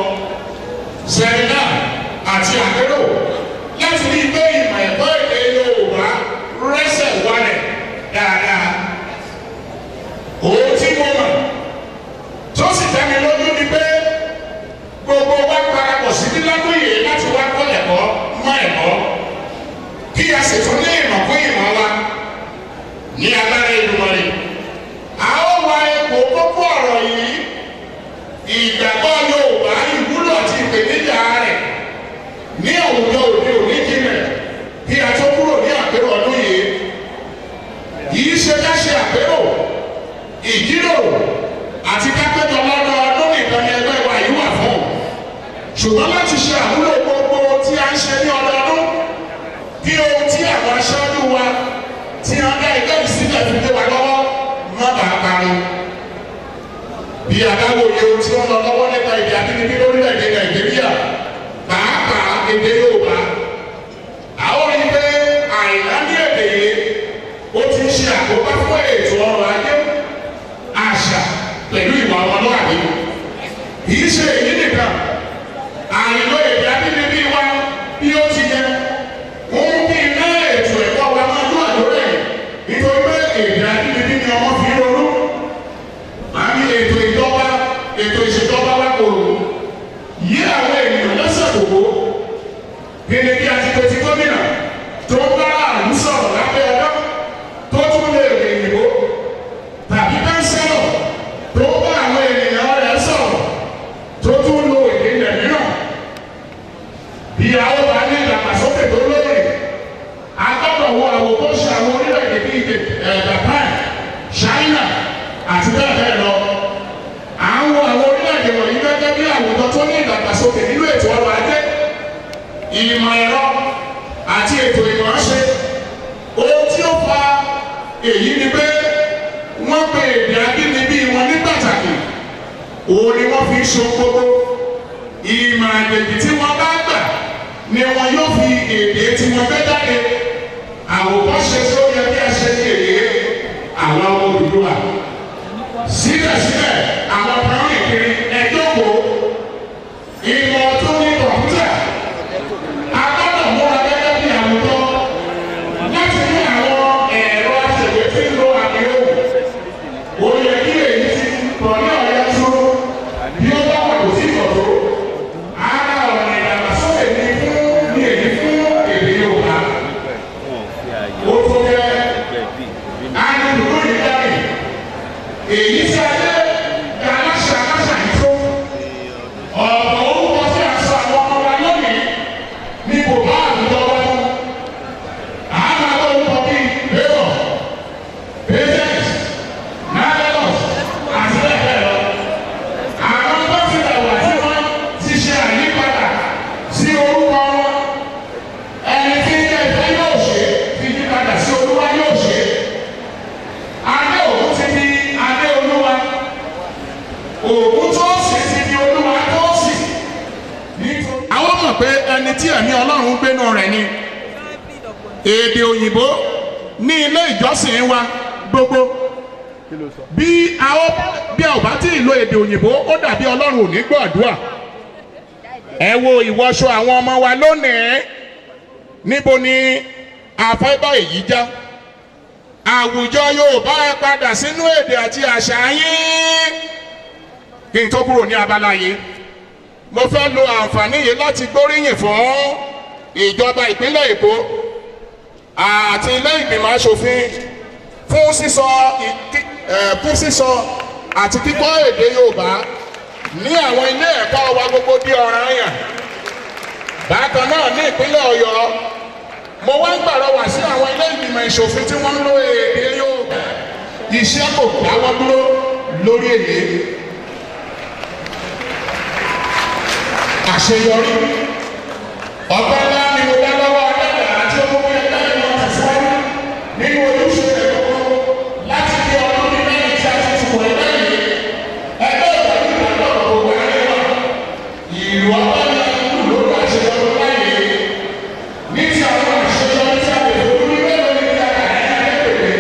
sẹ́mínà àti àpérò láti rí pé ìmọ̀ ẹ̀kọ́ èdè Yorùbá rẹ́sẹ̀ wálẹ̀ dáadáa. Ohun tí mo mọ̀ tó sì dá mi lójú ni pé gbogbo wa parapọ̀ sí nílágbóyè láti wá kọ́ ẹ̀kọ́ mọ́ ẹ̀kọ́, kí a sì tún ní ìmọ̀ fún ìmọ̀ wa ní agbára Èdùmàrè. A ó wá ipò kókó ọ̀rọ̀ yìí, ìgbàgbọ́ Yorùbá, ìwúlò àti ìpèníjà rẹ̀ ní àwùjọ òde òní jinlẹ̀ kí a tó kúrò ní àpérò ọdún yìí. Kì í ṣe ká ṣe àpérò, ìjíròrò àti kápẹ́jọ lọ́dọọdún nìkan ni ẹgbẹ́ wa yìí wà fún, ṣùgbọ́n láti ṣe àmúlò gbogbo tí a ń ṣe ní ọdọọdún kí ohun tí àwọn aṣáájú wa tí a dá ẹgbẹ́ yìí sílẹ̀ fi lé wa lọ́wọ́ má bàa parun. Bí a bá wòye ohun tí ó ń lọ lọ́wọ́ nípa èdè abínibí lórílẹ̀-èdè Nàìjíríà, pàápàá èdè Yorùbá, a ó rí i pé àìláni èdè yìí ó ti ń ṣe àkóbá fún ètò ọrọ̀ ajé, àṣà pẹ̀lú ìwà ọmọlúwàbí. Kì í ṣe èyí nìkan, àìlò èdè abínibí wa bí ó ti yẹ ń bí iná ètò ẹ̀kọ́ wa máa lú àdúrà yìí, nítorí pé èdè abínibí ni ọmọ fi ń ronú. Màá ní ètò ìjọba, ètò ìṣèjọba wa kò yí àwọn ènìyàn lọ́sẹ̀ kòkó. Kíni bí a ti pe ti gómìnà tó ń bá àrùn sọ̀rọ̀ lábẹ́ ọjọ́ tó tún lè rìn ìbò, tàbí kánsẹ́lọ̀ tó ń bá àwọn ènìyàn rẹ̀ sọ̀rọ̀ tó tún lo èdè ilẹ̀ mìíràn. Bí a ó bá ní ìdàgbàsókè tó lóore, a gbọ́dọ̀ wo àwòkọ́ṣe àwọn orílẹ̀-èdè bíi Japan, China àti bẹ́ẹ̀ bẹ́ẹ̀ lọ. À ń wo àwọn orílẹ̀-èdè wọ̀nyí gẹ́gẹ́ bí àwùjọ tó ní ìdàgbàsókè nínú ètò ọrọ̀ ajé, ìmọ̀ ẹ̀rọ àti ètò ìmọ̀ọ́ṣe. Ohun tí ó fa èyí ni pé wọ́n pe èdè abínibí wọn ní pàtàkì, òun ni wọ́n fi ń ṣe gbogbo. Ìmọ̀ àjèjì tí wọ́n bá gbà ni wọn yóò fi èdè tí wọ́n fẹ́ jáde. Àwòkọ́ṣe tó yẹ kí a ṣe ní èdè àwọn ọmọ Odùduwà. Síbẹ̀síbẹ̀ àwọn kan rìn kiri ẹjọ́kòó, ìmọ̀ tó ní kọ̀ǹpútà. A gbọ́dọ̀ múra gẹ́gẹ́ bí àwùjọ láti ní àwọn ẹ̀rọ aṣèwé tí ń lo àmì ohùn. Ó yẹ kí èyí ti pọ̀ ní ọ̀yá tó bí ó bá wà kò sí ìkọ̀tó. Ara ọ̀nà ìdàgbàsókè ni fún ní èyí fún èdè Yorùbá. Ó tó gẹ́ alùpùpù yìí dárí. Èyí tí a dé aláṣà aláṣà yìí tó. Ọ̀pọ̀ orúkọ tí a sọ àwọn ọmọ wa lónìí ni kò bá àwùjọ wa mu. A máa gbọ́ orúkọ bíi Favour, Patience, Marvelous àti bẹ́ẹ̀ bẹ́ẹ̀ lọ. Àwọn tó ti dàgbà tí wọ́n ti ṣe àyípadà sí orúkọ wọn. Ẹni tí ń jẹ́ ìfẹ́ yóò ṣe ti yípadà sí Olúwa yóò ṣe. Adé òkú ti di Adé Olúwa. Òkú tó sì ti di Olúwa tó sì. Àwọn mọ̀ pé ẹni tí ẹ̀mí Ọlọ́run gbénu rẹ̀ ni. Èdè òyìnbó ní ilé ìjọsìn wa gbogbo. Bí a ò bá tí ì lo èdè òyìnbó, ó dàbí Ọlọ́run ò ní gbọ́ àdúrà. Ẹ wo ìwọṣọ àwọn ọmọ wa lónìí. Níbo ni a fẹ́ bá èyí já? Àwùjọ Yorùbá, ẹ padà sínú èdè àti àṣà yín. Kí n tó kúrò ní abala yìí, mo fẹ́ lo àǹfààní yìí láti gbóríyìn fún ìjọba ìpínlẹ̀ Èkó àti ilé ìgbìmọ̀ aṣòfin fún sísọ àti kíkọ́ èdè Yorùbá ní àwọn ilé ẹ̀kọ́ wa gbogbo di ọ̀ranyàn. Bákan náà, ní ìpínlẹ̀ Ọ̀yọ́, mo wá ń gbàrọwà sí àwọn ilé ìgbìmọ̀ ìṣòfin tí wọ́n ń lo èdè Yorùbá. Iṣẹ́ kò dáwọ́ dúró lórí èyí. Àṣeyọrí. Ọpẹ́ ńlá ni mo dá lọ́wọ́ Adẹ́dàá tí ó mú kí ẹgbẹ́ yìí máa tẹ̀síwájú nínú ojúṣe rẹ̀ gbogbo láti fi ọdún ní mẹ́rin tí a ti tukọ̀ ẹgbẹ́ yìí. Ẹgbẹ́ ìpàdé ìgbàgbọ́ gbogbo ayé wa. Ìlú ọpẹ́ ní ìlú lórí àṣeyọrí báyìí. Ní ti àwọn àṣeyọrí tí a lè fojú ní mélòó ní ti àkàrà ní akéwèé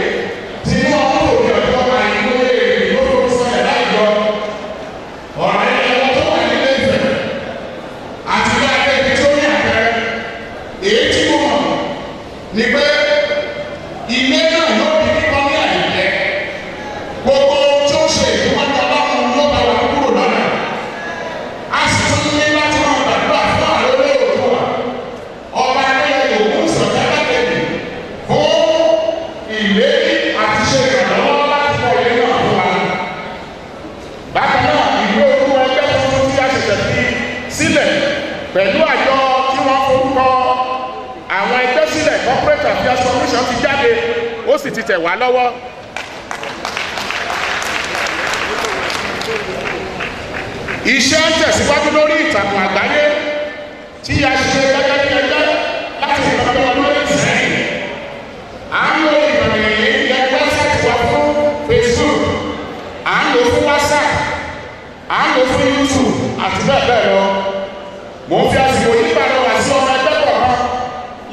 tí inú ọdún òkè ọjọ́ àìmọye èrè ló fi sọ̀rọ̀ láìjọ. Ọ̀rọ̀ ẹ̀yẹ tó wà nílé Ifẹ̀ àti ní akéwì tó ní àpẹẹrẹ èyí tí mo mọ̀ ni pé ilé náà yóò di kíkọ́ ní àìpẹ́. Gbogbo ohun tó ṣe ìdíwọ́jú Ọlọ́run ló bá wa kúrò lọ́nà. A sì tún ní láti máa gbàdúrà fún àrólé Oòduà, Ọba Adéyẹyè Ògúnwùsì Ọ̀jájá, fún ìlérí àti ṣe ìrànlọ́wọ́ láti kọ́ ilé náà fún wa. Bákan náà, ìwé orúkọ ẹgbẹ́ tuntun tí a ṣẹ̀ṣẹ̀ fi sílẹ̀ pẹ̀lú àjọ tí wọ́n forúkọ àwọn ẹgbẹ́ sílẹ̀, Corporate Affairs Commission, ti jáde, ó sì ti tẹ̀ wá lọ́wọ́. Iṣẹ́ ń tẹ̀síwájú lórí ìtàkùn àgbáyé tí a ṣe gẹ́gẹ́ bí ẹgbẹ́ láti nǹkan bí ọdún méjì sẹ́yìn. À ń lo ìkànnì yìí yẹ website wa fún Facebook, à ń lò fún WhatsApp, à ń lò fún YouTube àti bẹ́ẹ̀ bẹ́ẹ̀ lọ. Mo ń fi àsìkò yìí pàrọwà sí ọmọ ẹgbẹ́ kọ̀ọ̀kan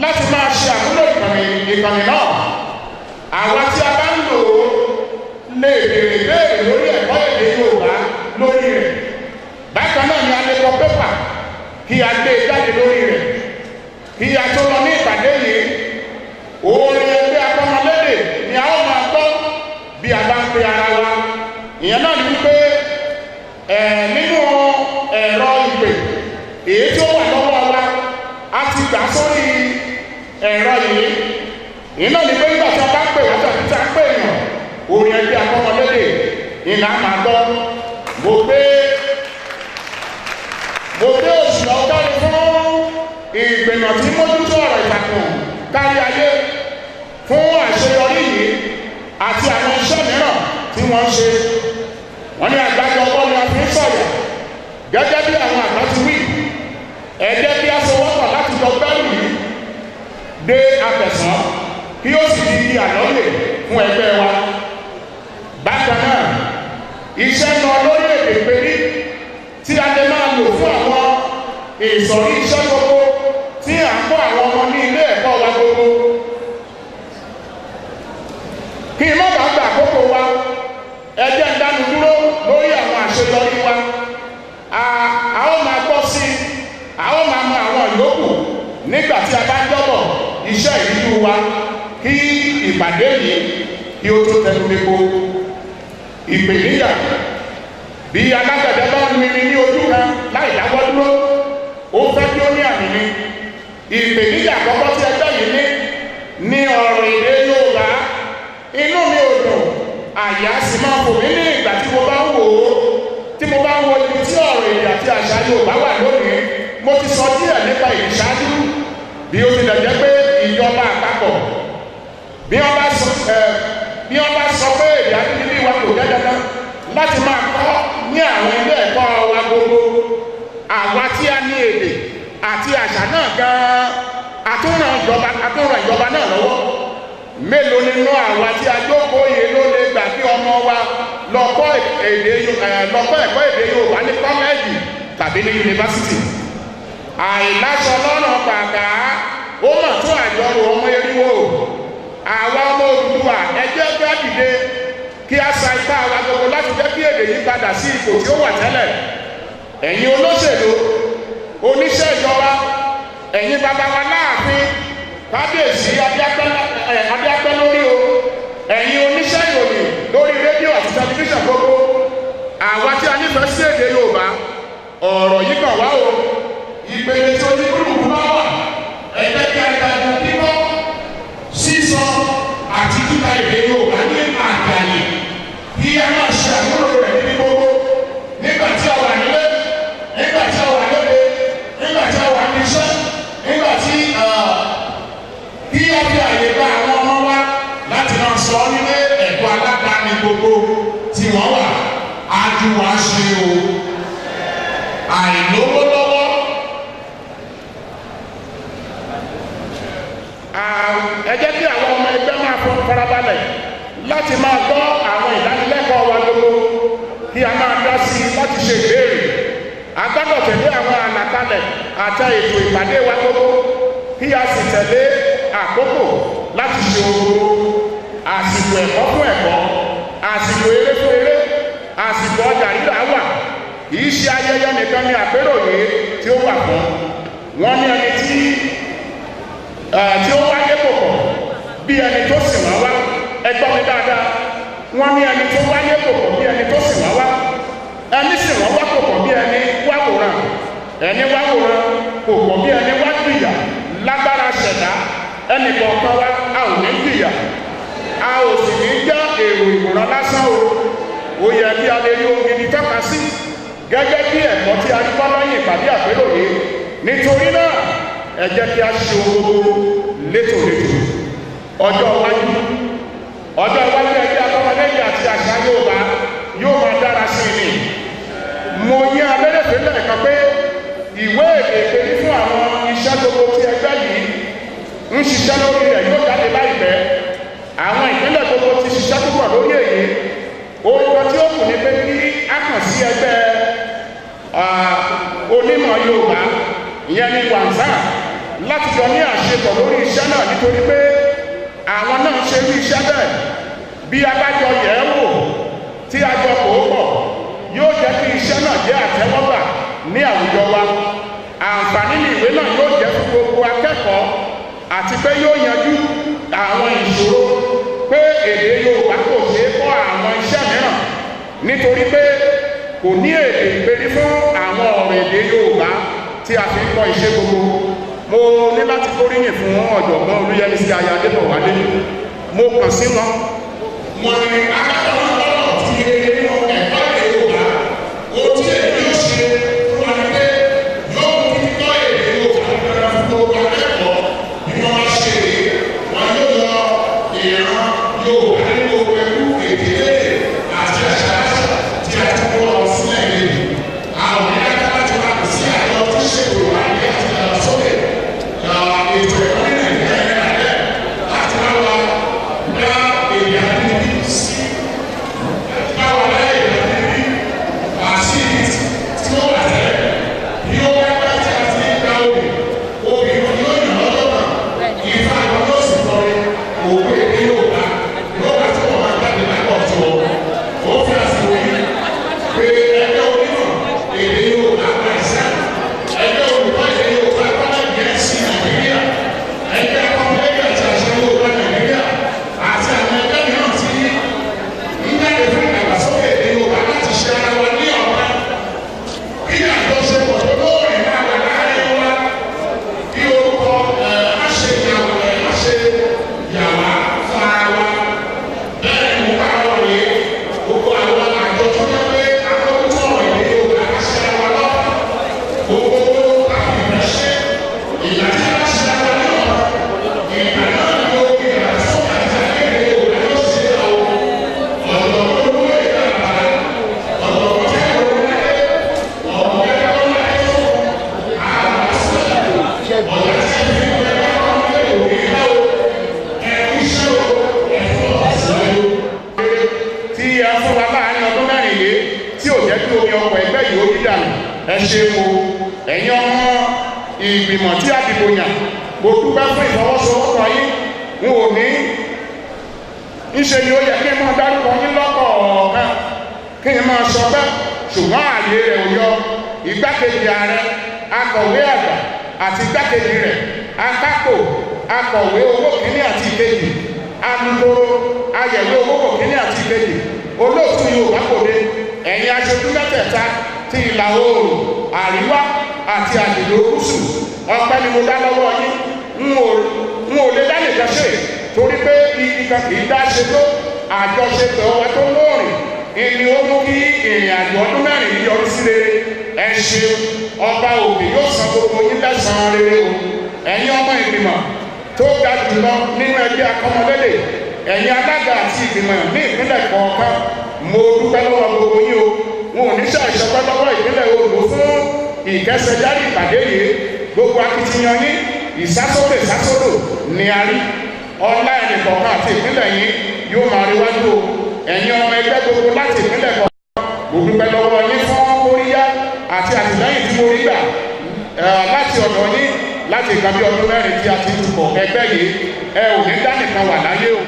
láti máa ṣe àmúlò ìkànnì náà. Àwa tí a bá ń lò ó lè béèrè ìbéèrè lórí ẹ̀kọ́ èdè Yorùbá lórí rẹ̀. Bákan náà ni a lè kọ pépà kí a gbé e jáde lórí rẹ̀. Kí a tó lọ ní ìpàdé yìí, orin ẹgbẹ́ akọ́mọlédè ni a ó máa gbọ́ bí a bá ń pe ara wa. Ìyẹn náà ni wípé ẹ̀ nínú ẹ̀rọ ìpè èyí tí ó wà lọ́wọ́ wa, a ti gbà sórí ẹ̀rọ yìí. Ìyẹn náà ni pé nígbà tí a bá ń pè wá tàbí tí a ń pè èèyàn, orin ẹgbẹ́ akọ́mọlédè ni là á máa gbọ́. Mo gbé òṣùwọ̀n ọgọ́rin fún ìgbìmọ̀ tí mójútó ọ̀rọ̀ ìtàkùn kárí ayé fún àṣeyọrí yìí àti àwọn iṣẹ́ mìíràn tí wọ́n ń ṣe. Wọ́n ní àgbájọ ọwọ́ ni a fi ń sọ̀yà. Gẹ́gẹ́ bí àwọn àgbà ti wí, ẹ jẹ́ kí a sowọ́pọ̀ láti jọ gbẹ́rù yìí dé Afẹ̀sán kí ó sì di igi àlọ́lẹ̀ fún ẹgbẹ́ wa. Bákan náà, iṣẹ́ lọ lórí èdè pérí tí a lè máa lò fún àwọn ìsọ̀rí iṣẹ́ gbogbo tí à ń kọ́ àwọn ọmọ ní ilé ẹ̀kọ́ wa gbogbo. Kí n má bàa gba àkókò wa, ẹ jẹ́ ń dánu dúró lórí àwọn àṣeyọrí wa. A ó máa gbọ́ sí i, a ó máa mọ àwọn ìyókù nígbà tí a bá ń jọ́bọ̀ iṣẹ́ ìríjú wa kí ìpàdé yìí kí ó tó tẹnu lépo. Ìpèníjà. Bí alágbẹ̀dẹ bá ń miri ní ojú kan láì dáwọ́ dúró, ó fẹ́ kí ó ní àmì ni. Ìpèníjà àkọ́kọ́ tí ẹgbẹ́ yìí ní ní ọ̀rọ̀ èdè Yorùbá. Inú mi ò dùn, àyà sì máa fò mí ní ìgbà tí mo bá ń wò ó, tí mo bá ń wo ibi tí ọ̀rọ̀ èdè àti àṣà Yorùbá wà lónìí. Mo ti sọ díẹ̀ nípa èyí ṣáájú. Bí ó tilẹ̀ jẹ́ pé ìjọba àpapọ̀, bí wọ́n bá sọ pé èdè abínibí wa kò jẹ́ dandan láti máa kọ́ ní àwọn ilé ẹ̀kọ́ wa gbogbo, àwa tí a ní èdè àti àṣà náà gan-an àtúnràn ìjọba náà lọ́wọ́. Mélòó nínú àwa tí a jókòó yìí ló lè gbà kí ọmọ wa lọ kọ́ ẹ̀kọ́ èdè Yorùbá ní kọ́lẹ́ẹ̀jì tàbí ní yunifásitì? Àìláṣọ lọ́rùn pàkà, ó mà tún àjọrò ọmọ eriwo. Àwa ọmọ Odùduwà, ẹ jẹ́ kí á dìde kí a sa ipá wa gbogbo láti jẹ́ kí èdè yìí padà sí ipò tí ó wà tẹ́lẹ̀. Ẹ̀yin olóṣèlú, oníṣẹ́ ìjọba, ẹ̀yin bàbá wa láàfin, kábíyèsí, adé á pẹ́ lórí o. Ẹ̀yin oníṣẹ́ ìròyìn lórí rédíò àti tẹlifíṣàn gbogbo, àwa tí a nífẹ̀ẹ́ sí èdè Yorùbá, ọ̀rọ̀ yìí kàn wá o. Ìpele tó ní kúrúkú bá wà, ẹ jẹ́ kí a dájú kíkọ́, sísọ àti kíka èdè Yorùbá ní àgbáyé, kí a máa ṣe àmúlò rẹ̀ níbi gbogbo, nígbà tí a wà nílé, nígbà tí a wà lóde, nígbà tí a wà ní iṣẹ́, nígbà tí kí a fi àyè gba àwọn ọmọ wa láti máa sọ nílé ẹ̀kọ́ aládàáni gbogbo tí wọ́n wà. Á ju wa ṣe o, àìlówó lọ́wọ́. Ẹ jẹ́ kí àwọn ọmọ ẹgbẹ́ máa farabalẹ̀ láti máa gbọ́ àwọn ìdánilẹ́kọ̀ọ́ wa gbogbo, kí a máa dá sí i láti ṣe ìbéèrè. A gbọ́dọ̀ tẹ̀lé àwọn àlàkalẹ̀ àti ètò ìpàdé wa gbogbo, kí a sì tẹ̀lé àkókò láti ṣe ohun gbogbo. Àsìkò ẹ̀kọ́ fún ẹ̀kọ́, àsìkò eré fún eré, àsìkò ọjà rírà wà. Kì í ṣe ayẹyẹ nìkan ni àpérò yìí tí ó wà fún. Wọ́n ní ẹni tí ó wáyé kò pọ̀ bí ẹni tó sì wọ́n wá. Ẹ gbọ́ mi dáadáa. Wọ́n ní ẹni tó wáyé kò pọ̀ bí ẹni tó sì wọ́n wá. Ẹni sì wọ́n wá kò pọ̀ bí ẹni wá wòran. Ẹni wá wòran kò pọ̀ bí ẹni wá jìyà. Lágbára ṣẹ̀dá, ẹnì kọ̀ọ̀kan wa a ò ní jìyà. A ò sì ní jẹ́ èrò ìwòran lásán o. Ó yẹ kí a lè rí ohun gidi tọ́ka sí gẹ́gẹ́ bí ẹ̀kọ́ tí a rí kọ́ lẹ́yìn ìpàdé àpérò yìí. Nítorí náà, ẹ jẹ́ kí a ṣe ohun gbogbo létòlétò. Ọjọ́ iwájú ẹgbẹ́ akọ́mọlẹ́yìn àti àṣà Yorùbá yóò máa dára sí i ni. Mo yín abẹ́rẹ́fẹ́ lẹ́ẹ̀kan pé ìwé èdè ìpèrí fún àwọn iṣẹ́ gbogbo tí ẹgbẹ́ yìí ń ṣiṣẹ́ lórí rẹ̀ yóò jáde láìpẹ́. Àwọn ìpínlẹ̀ gbogbo ti ṣiṣẹ́ púpọ̀ lórí èyí. Orúkọ tí ó kù ní pé kí a kàn sí ẹgbẹ́ onímọ̀ Yorùbá, ìyẹn ní wàǹsán, láti jọ ní àṣepọ̀ lórí iṣẹ́ náà, nítorí pé àwọn náà ṣe irú iṣẹ́ bẹ́ẹ̀. Bí a bá jọ yẹ̀ ẹ́ wò tí a jọ kò ó pọ̀, yóò jẹ́ kí iṣẹ́ náà jẹ́ àtẹ́wọ́gbà ní àwùjọ wa. Àǹfààní ní ìwé náà yóò jẹ́ fún gbogbo akẹ́kọ̀ọ́, àti pé yóò yanjú àwọn ìṣòro pé èdè Yorùbá kò ṣeé kọ́ àwọn iṣẹ́ mìíràn, nítorí pé kò ní èdè ìpèrí fún àwọn ọ̀rọ̀ èdè Yorùbá tí a fi ń kọ́ iṣẹ́ gbogbo. Mo ní láti kóríyìn fún ọ̀jọ̀gbọ́n Olúyẹmísí Aya Adébọ̀wálé. Mo kàn sí wọn. Wọ́n ní akẹ́kọ̀ọ́ lọ́rọ̀ tí yege nínú ẹ̀kọ́ èdè Yorùbá. Ohun tí èdè yóò ṣe fún wa ni pé yóò mú kíkọ́ èdè Yorùbá dára fún gbogbo akẹ́kọ̀ọ́. Bí wọ́n bá ṣe èyí, wọn yóò yọ ìran Yorùbá nínú ewu èdè lédè àti àṣà tí a ti kó lọ sílẹ̀ lédè. Àwọn onídàájọ́ láti máa kò sí àjọ tí ṣètò ìwádìí àti ìdàgbàsókè ètò ẹ̀kọ́ ní Nàìjíríà láti máa wá dá èdè àbínibí sí. Bá wa dá èdè àbínibí àti tí ó wà tẹ́lẹ̀. Bí ó bá pẹ́ tí a ti gba obì, obì yóò yàn lọ́jọ́ kan. Ifá àwọn yóò sì kọrin òwe èdè Yorùbá yóò wá tí wọ́n máa jáde lápọ̀ tó. Ó fi àsìkò yìí pé ẹgbẹ́ onímọ̀ èdè Yorùbá pẹ̀sẹ̀, ẹgbẹ́ olùkọ́ èdè Yorùbá kọ́lá Gẹ̀ẹ́sì Nàìjíríà, ẹgbẹ́ akọ́mọlẹ́gbẹ́ àti àṣà Yorùbá Nàìjíríà, àti àwọn ẹgbẹ́ mìíràn tí ń jáde fún ìdàgbàsókè èdè Yorùbá láti ṣe ara wa ní ọ̀kan. Kí àjọṣepọ̀ tó lóòrìn máa wà láàárín wa, kí orúkọ má ṣe yàwá fún ara wa. Bẹ́ẹ̀ ni mo bá wọ̀ rèé, gbogbo àwọn àjọ tó jẹ́ pé akọ́kọ́ ọ̀rọ̀ èdè Yorùbá ká ṣe ara wa lọ́kàn. Gbogbo àfìmọ̀ṣe ìgbà tí a ṣe ara ní ọ̀rọ̀, ìgbà náà ni ó fi ìdàgbàsókè àti àgbèrè Yorùbá yóò ṣe àwọn ọ̀dọ́ olówó èdè àbàlá, ọ̀dọ́ tí a lò láyé, ọ̀dọ́ kẹ́kọ̀ọ́ láyé tó àwọn sílẹ̀, ọ̀dọ́ tí a fi ń bẹ̀rẹ̀ ọ̀dọ́ òní náà ẹ̀kú iṣẹ́ o, ẹ̀fọ́ ọ̀sán o. Tí a fún wa láàárín ọdún mẹ́rin yìí tí ò jẹ́ kí omi ọkọ̀ ẹgbẹ́ yìí ó yí dànù, ẹ ṣeun o. Ẹ̀yin ọmọ ìgbìmọ̀ tí a dìbò yàn, mo dúpẹ́ fún ìfọwọ́sowọ́pọ̀ yín. N ò ní ńṣe ni ó yẹ kí n máa dárúkọ yín lọ́kọ̀ọ̀kan, kí n máa sọ bẹ́ẹ̀, ṣùgbọ́n ààyè rẹ̀ ò yọ. Igbákejì ààrẹ, akọ̀wé àgbà àti igbákejì rẹ̀, akápò, akọ̀wé owó kìíní àti ìkejì, Alukoro ayẹ̀wé owó kìíní àti ìkejì, olóòtú Yorùbá Kòde, ẹ̀yin aṣojú mẹ́tẹ̀ẹ̀ta ti ìlà oòrùn, àríwá àti àdìlú gúúsù, ọpẹ́ ni mo dá lọ́wọ́ yín. N ò lè dá nìkan ṣe torí pé igi kan kì í dá ṣe tó. Àjọṣepọ̀ wa tó lóòrìn ìní ó mú kí ìrìn àjò ọdún 4 yìí yọrí sí rere. Ẹ ṣeun, ọba òkè yóò san gbogbo yín lẹ́san rere o. Ẹ̀yin ọmọ ìgbìmọ̀ tó ga jùlọ nínú ẹgbẹ́ akọ́mọlédè, ẹ̀yin alága àti ìgbìmọ̀ ní ìpínlẹ̀ kọ̀ọ̀kan, mo dúpẹ́ lọ́wọ́ gbogbo yín o. N ò ní ṣàìṣọpẹ́ lọ́wọ́ ìpínlẹ̀ Oǹdó fún ìkẹsẹ̀járí ìpàdé yìí. Gbogbo akitiyan yín, ìsásókè ìsásódò ni a rí. Ọlá ẹnìkọ̀ọ̀kan àti ìpínlẹ̀ yín yóò máa rí wájú o. Ẹ̀yin ọmọ ẹgbẹ́ gbogbo láti ìpínlẹ̀ kọ̀ọ̀kan, mo dúpẹ́ lọ́wọ́ yín fún kóríyá àti àtìlẹ́yìn tí mo rí gbà láti ọ̀dọ̀ yín láti nǹkan bí ọdún 4 tí a ti ń tukọ̀ ẹgbẹ́ yìí. Ẹ ò ní dá nìkan wà láyé o.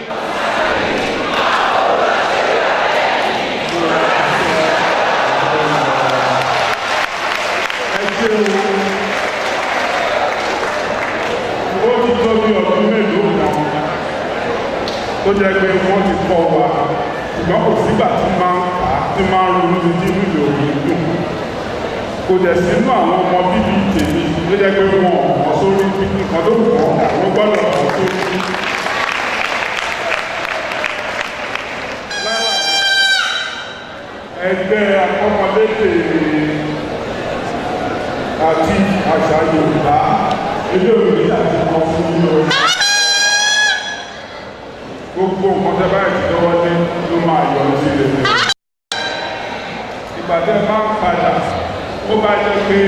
Ẹ ṣé o. Ó ti tó bí ọdún mélòó kan tó jẹ́ pé wọ́n ti kọ́ wa, ṣùgbọ́n kò sígbà tí máa ń kà á tí máa ń ronú sí tí inú ìlú òní dùn. Kò dẹ̀ sínú àwọn ọmọ bíbí tèmi tó jẹ́ pé wọn ò mọ̀ sórí nǹkan tó wù wọ́n kà wọ́n gbọ́dọ̀ mọ̀ sórí. Ẹgbẹ́ akọ́mọlédè àti àṣà Yorùbá ilé òní àti kan fún yín o. Gbogbo nǹkan tẹ́ báyìí ti lọ́wọ́ lé ló máa yọrí sí rere. Ìgbà tẹ́ bá ń padà, ó bá jẹ́ pé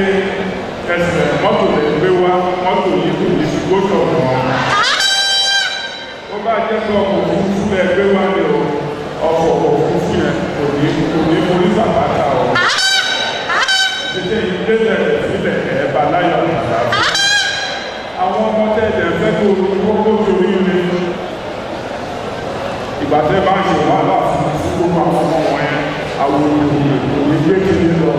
ẹsẹ̀ mọ́tò lè gbé wá, mọ́tò yìí kò ní ṣubú sọ̀rọ̀. Ó bá jẹ́ pé ọkọ̀ òfurufú lè gbé wá ní o, ọkọ̀ òfurufú yẹn kò ní forí sàbátà o. Ṣètè ìgbésẹ̀ rẹ̀ sílẹ̀ ẹ̀ bá láyọ̀ àtàlàfíà. Àwọn ọmọ tẹ̀lé fẹ́ kó kókó torí rẹ̀. Ìgbà tẹ́ bá ń ṣe wàhálà fún gbogbo àwọn ọmọ wọn yẹn, àwọn olùkọ́ ní gbé kiri lọ.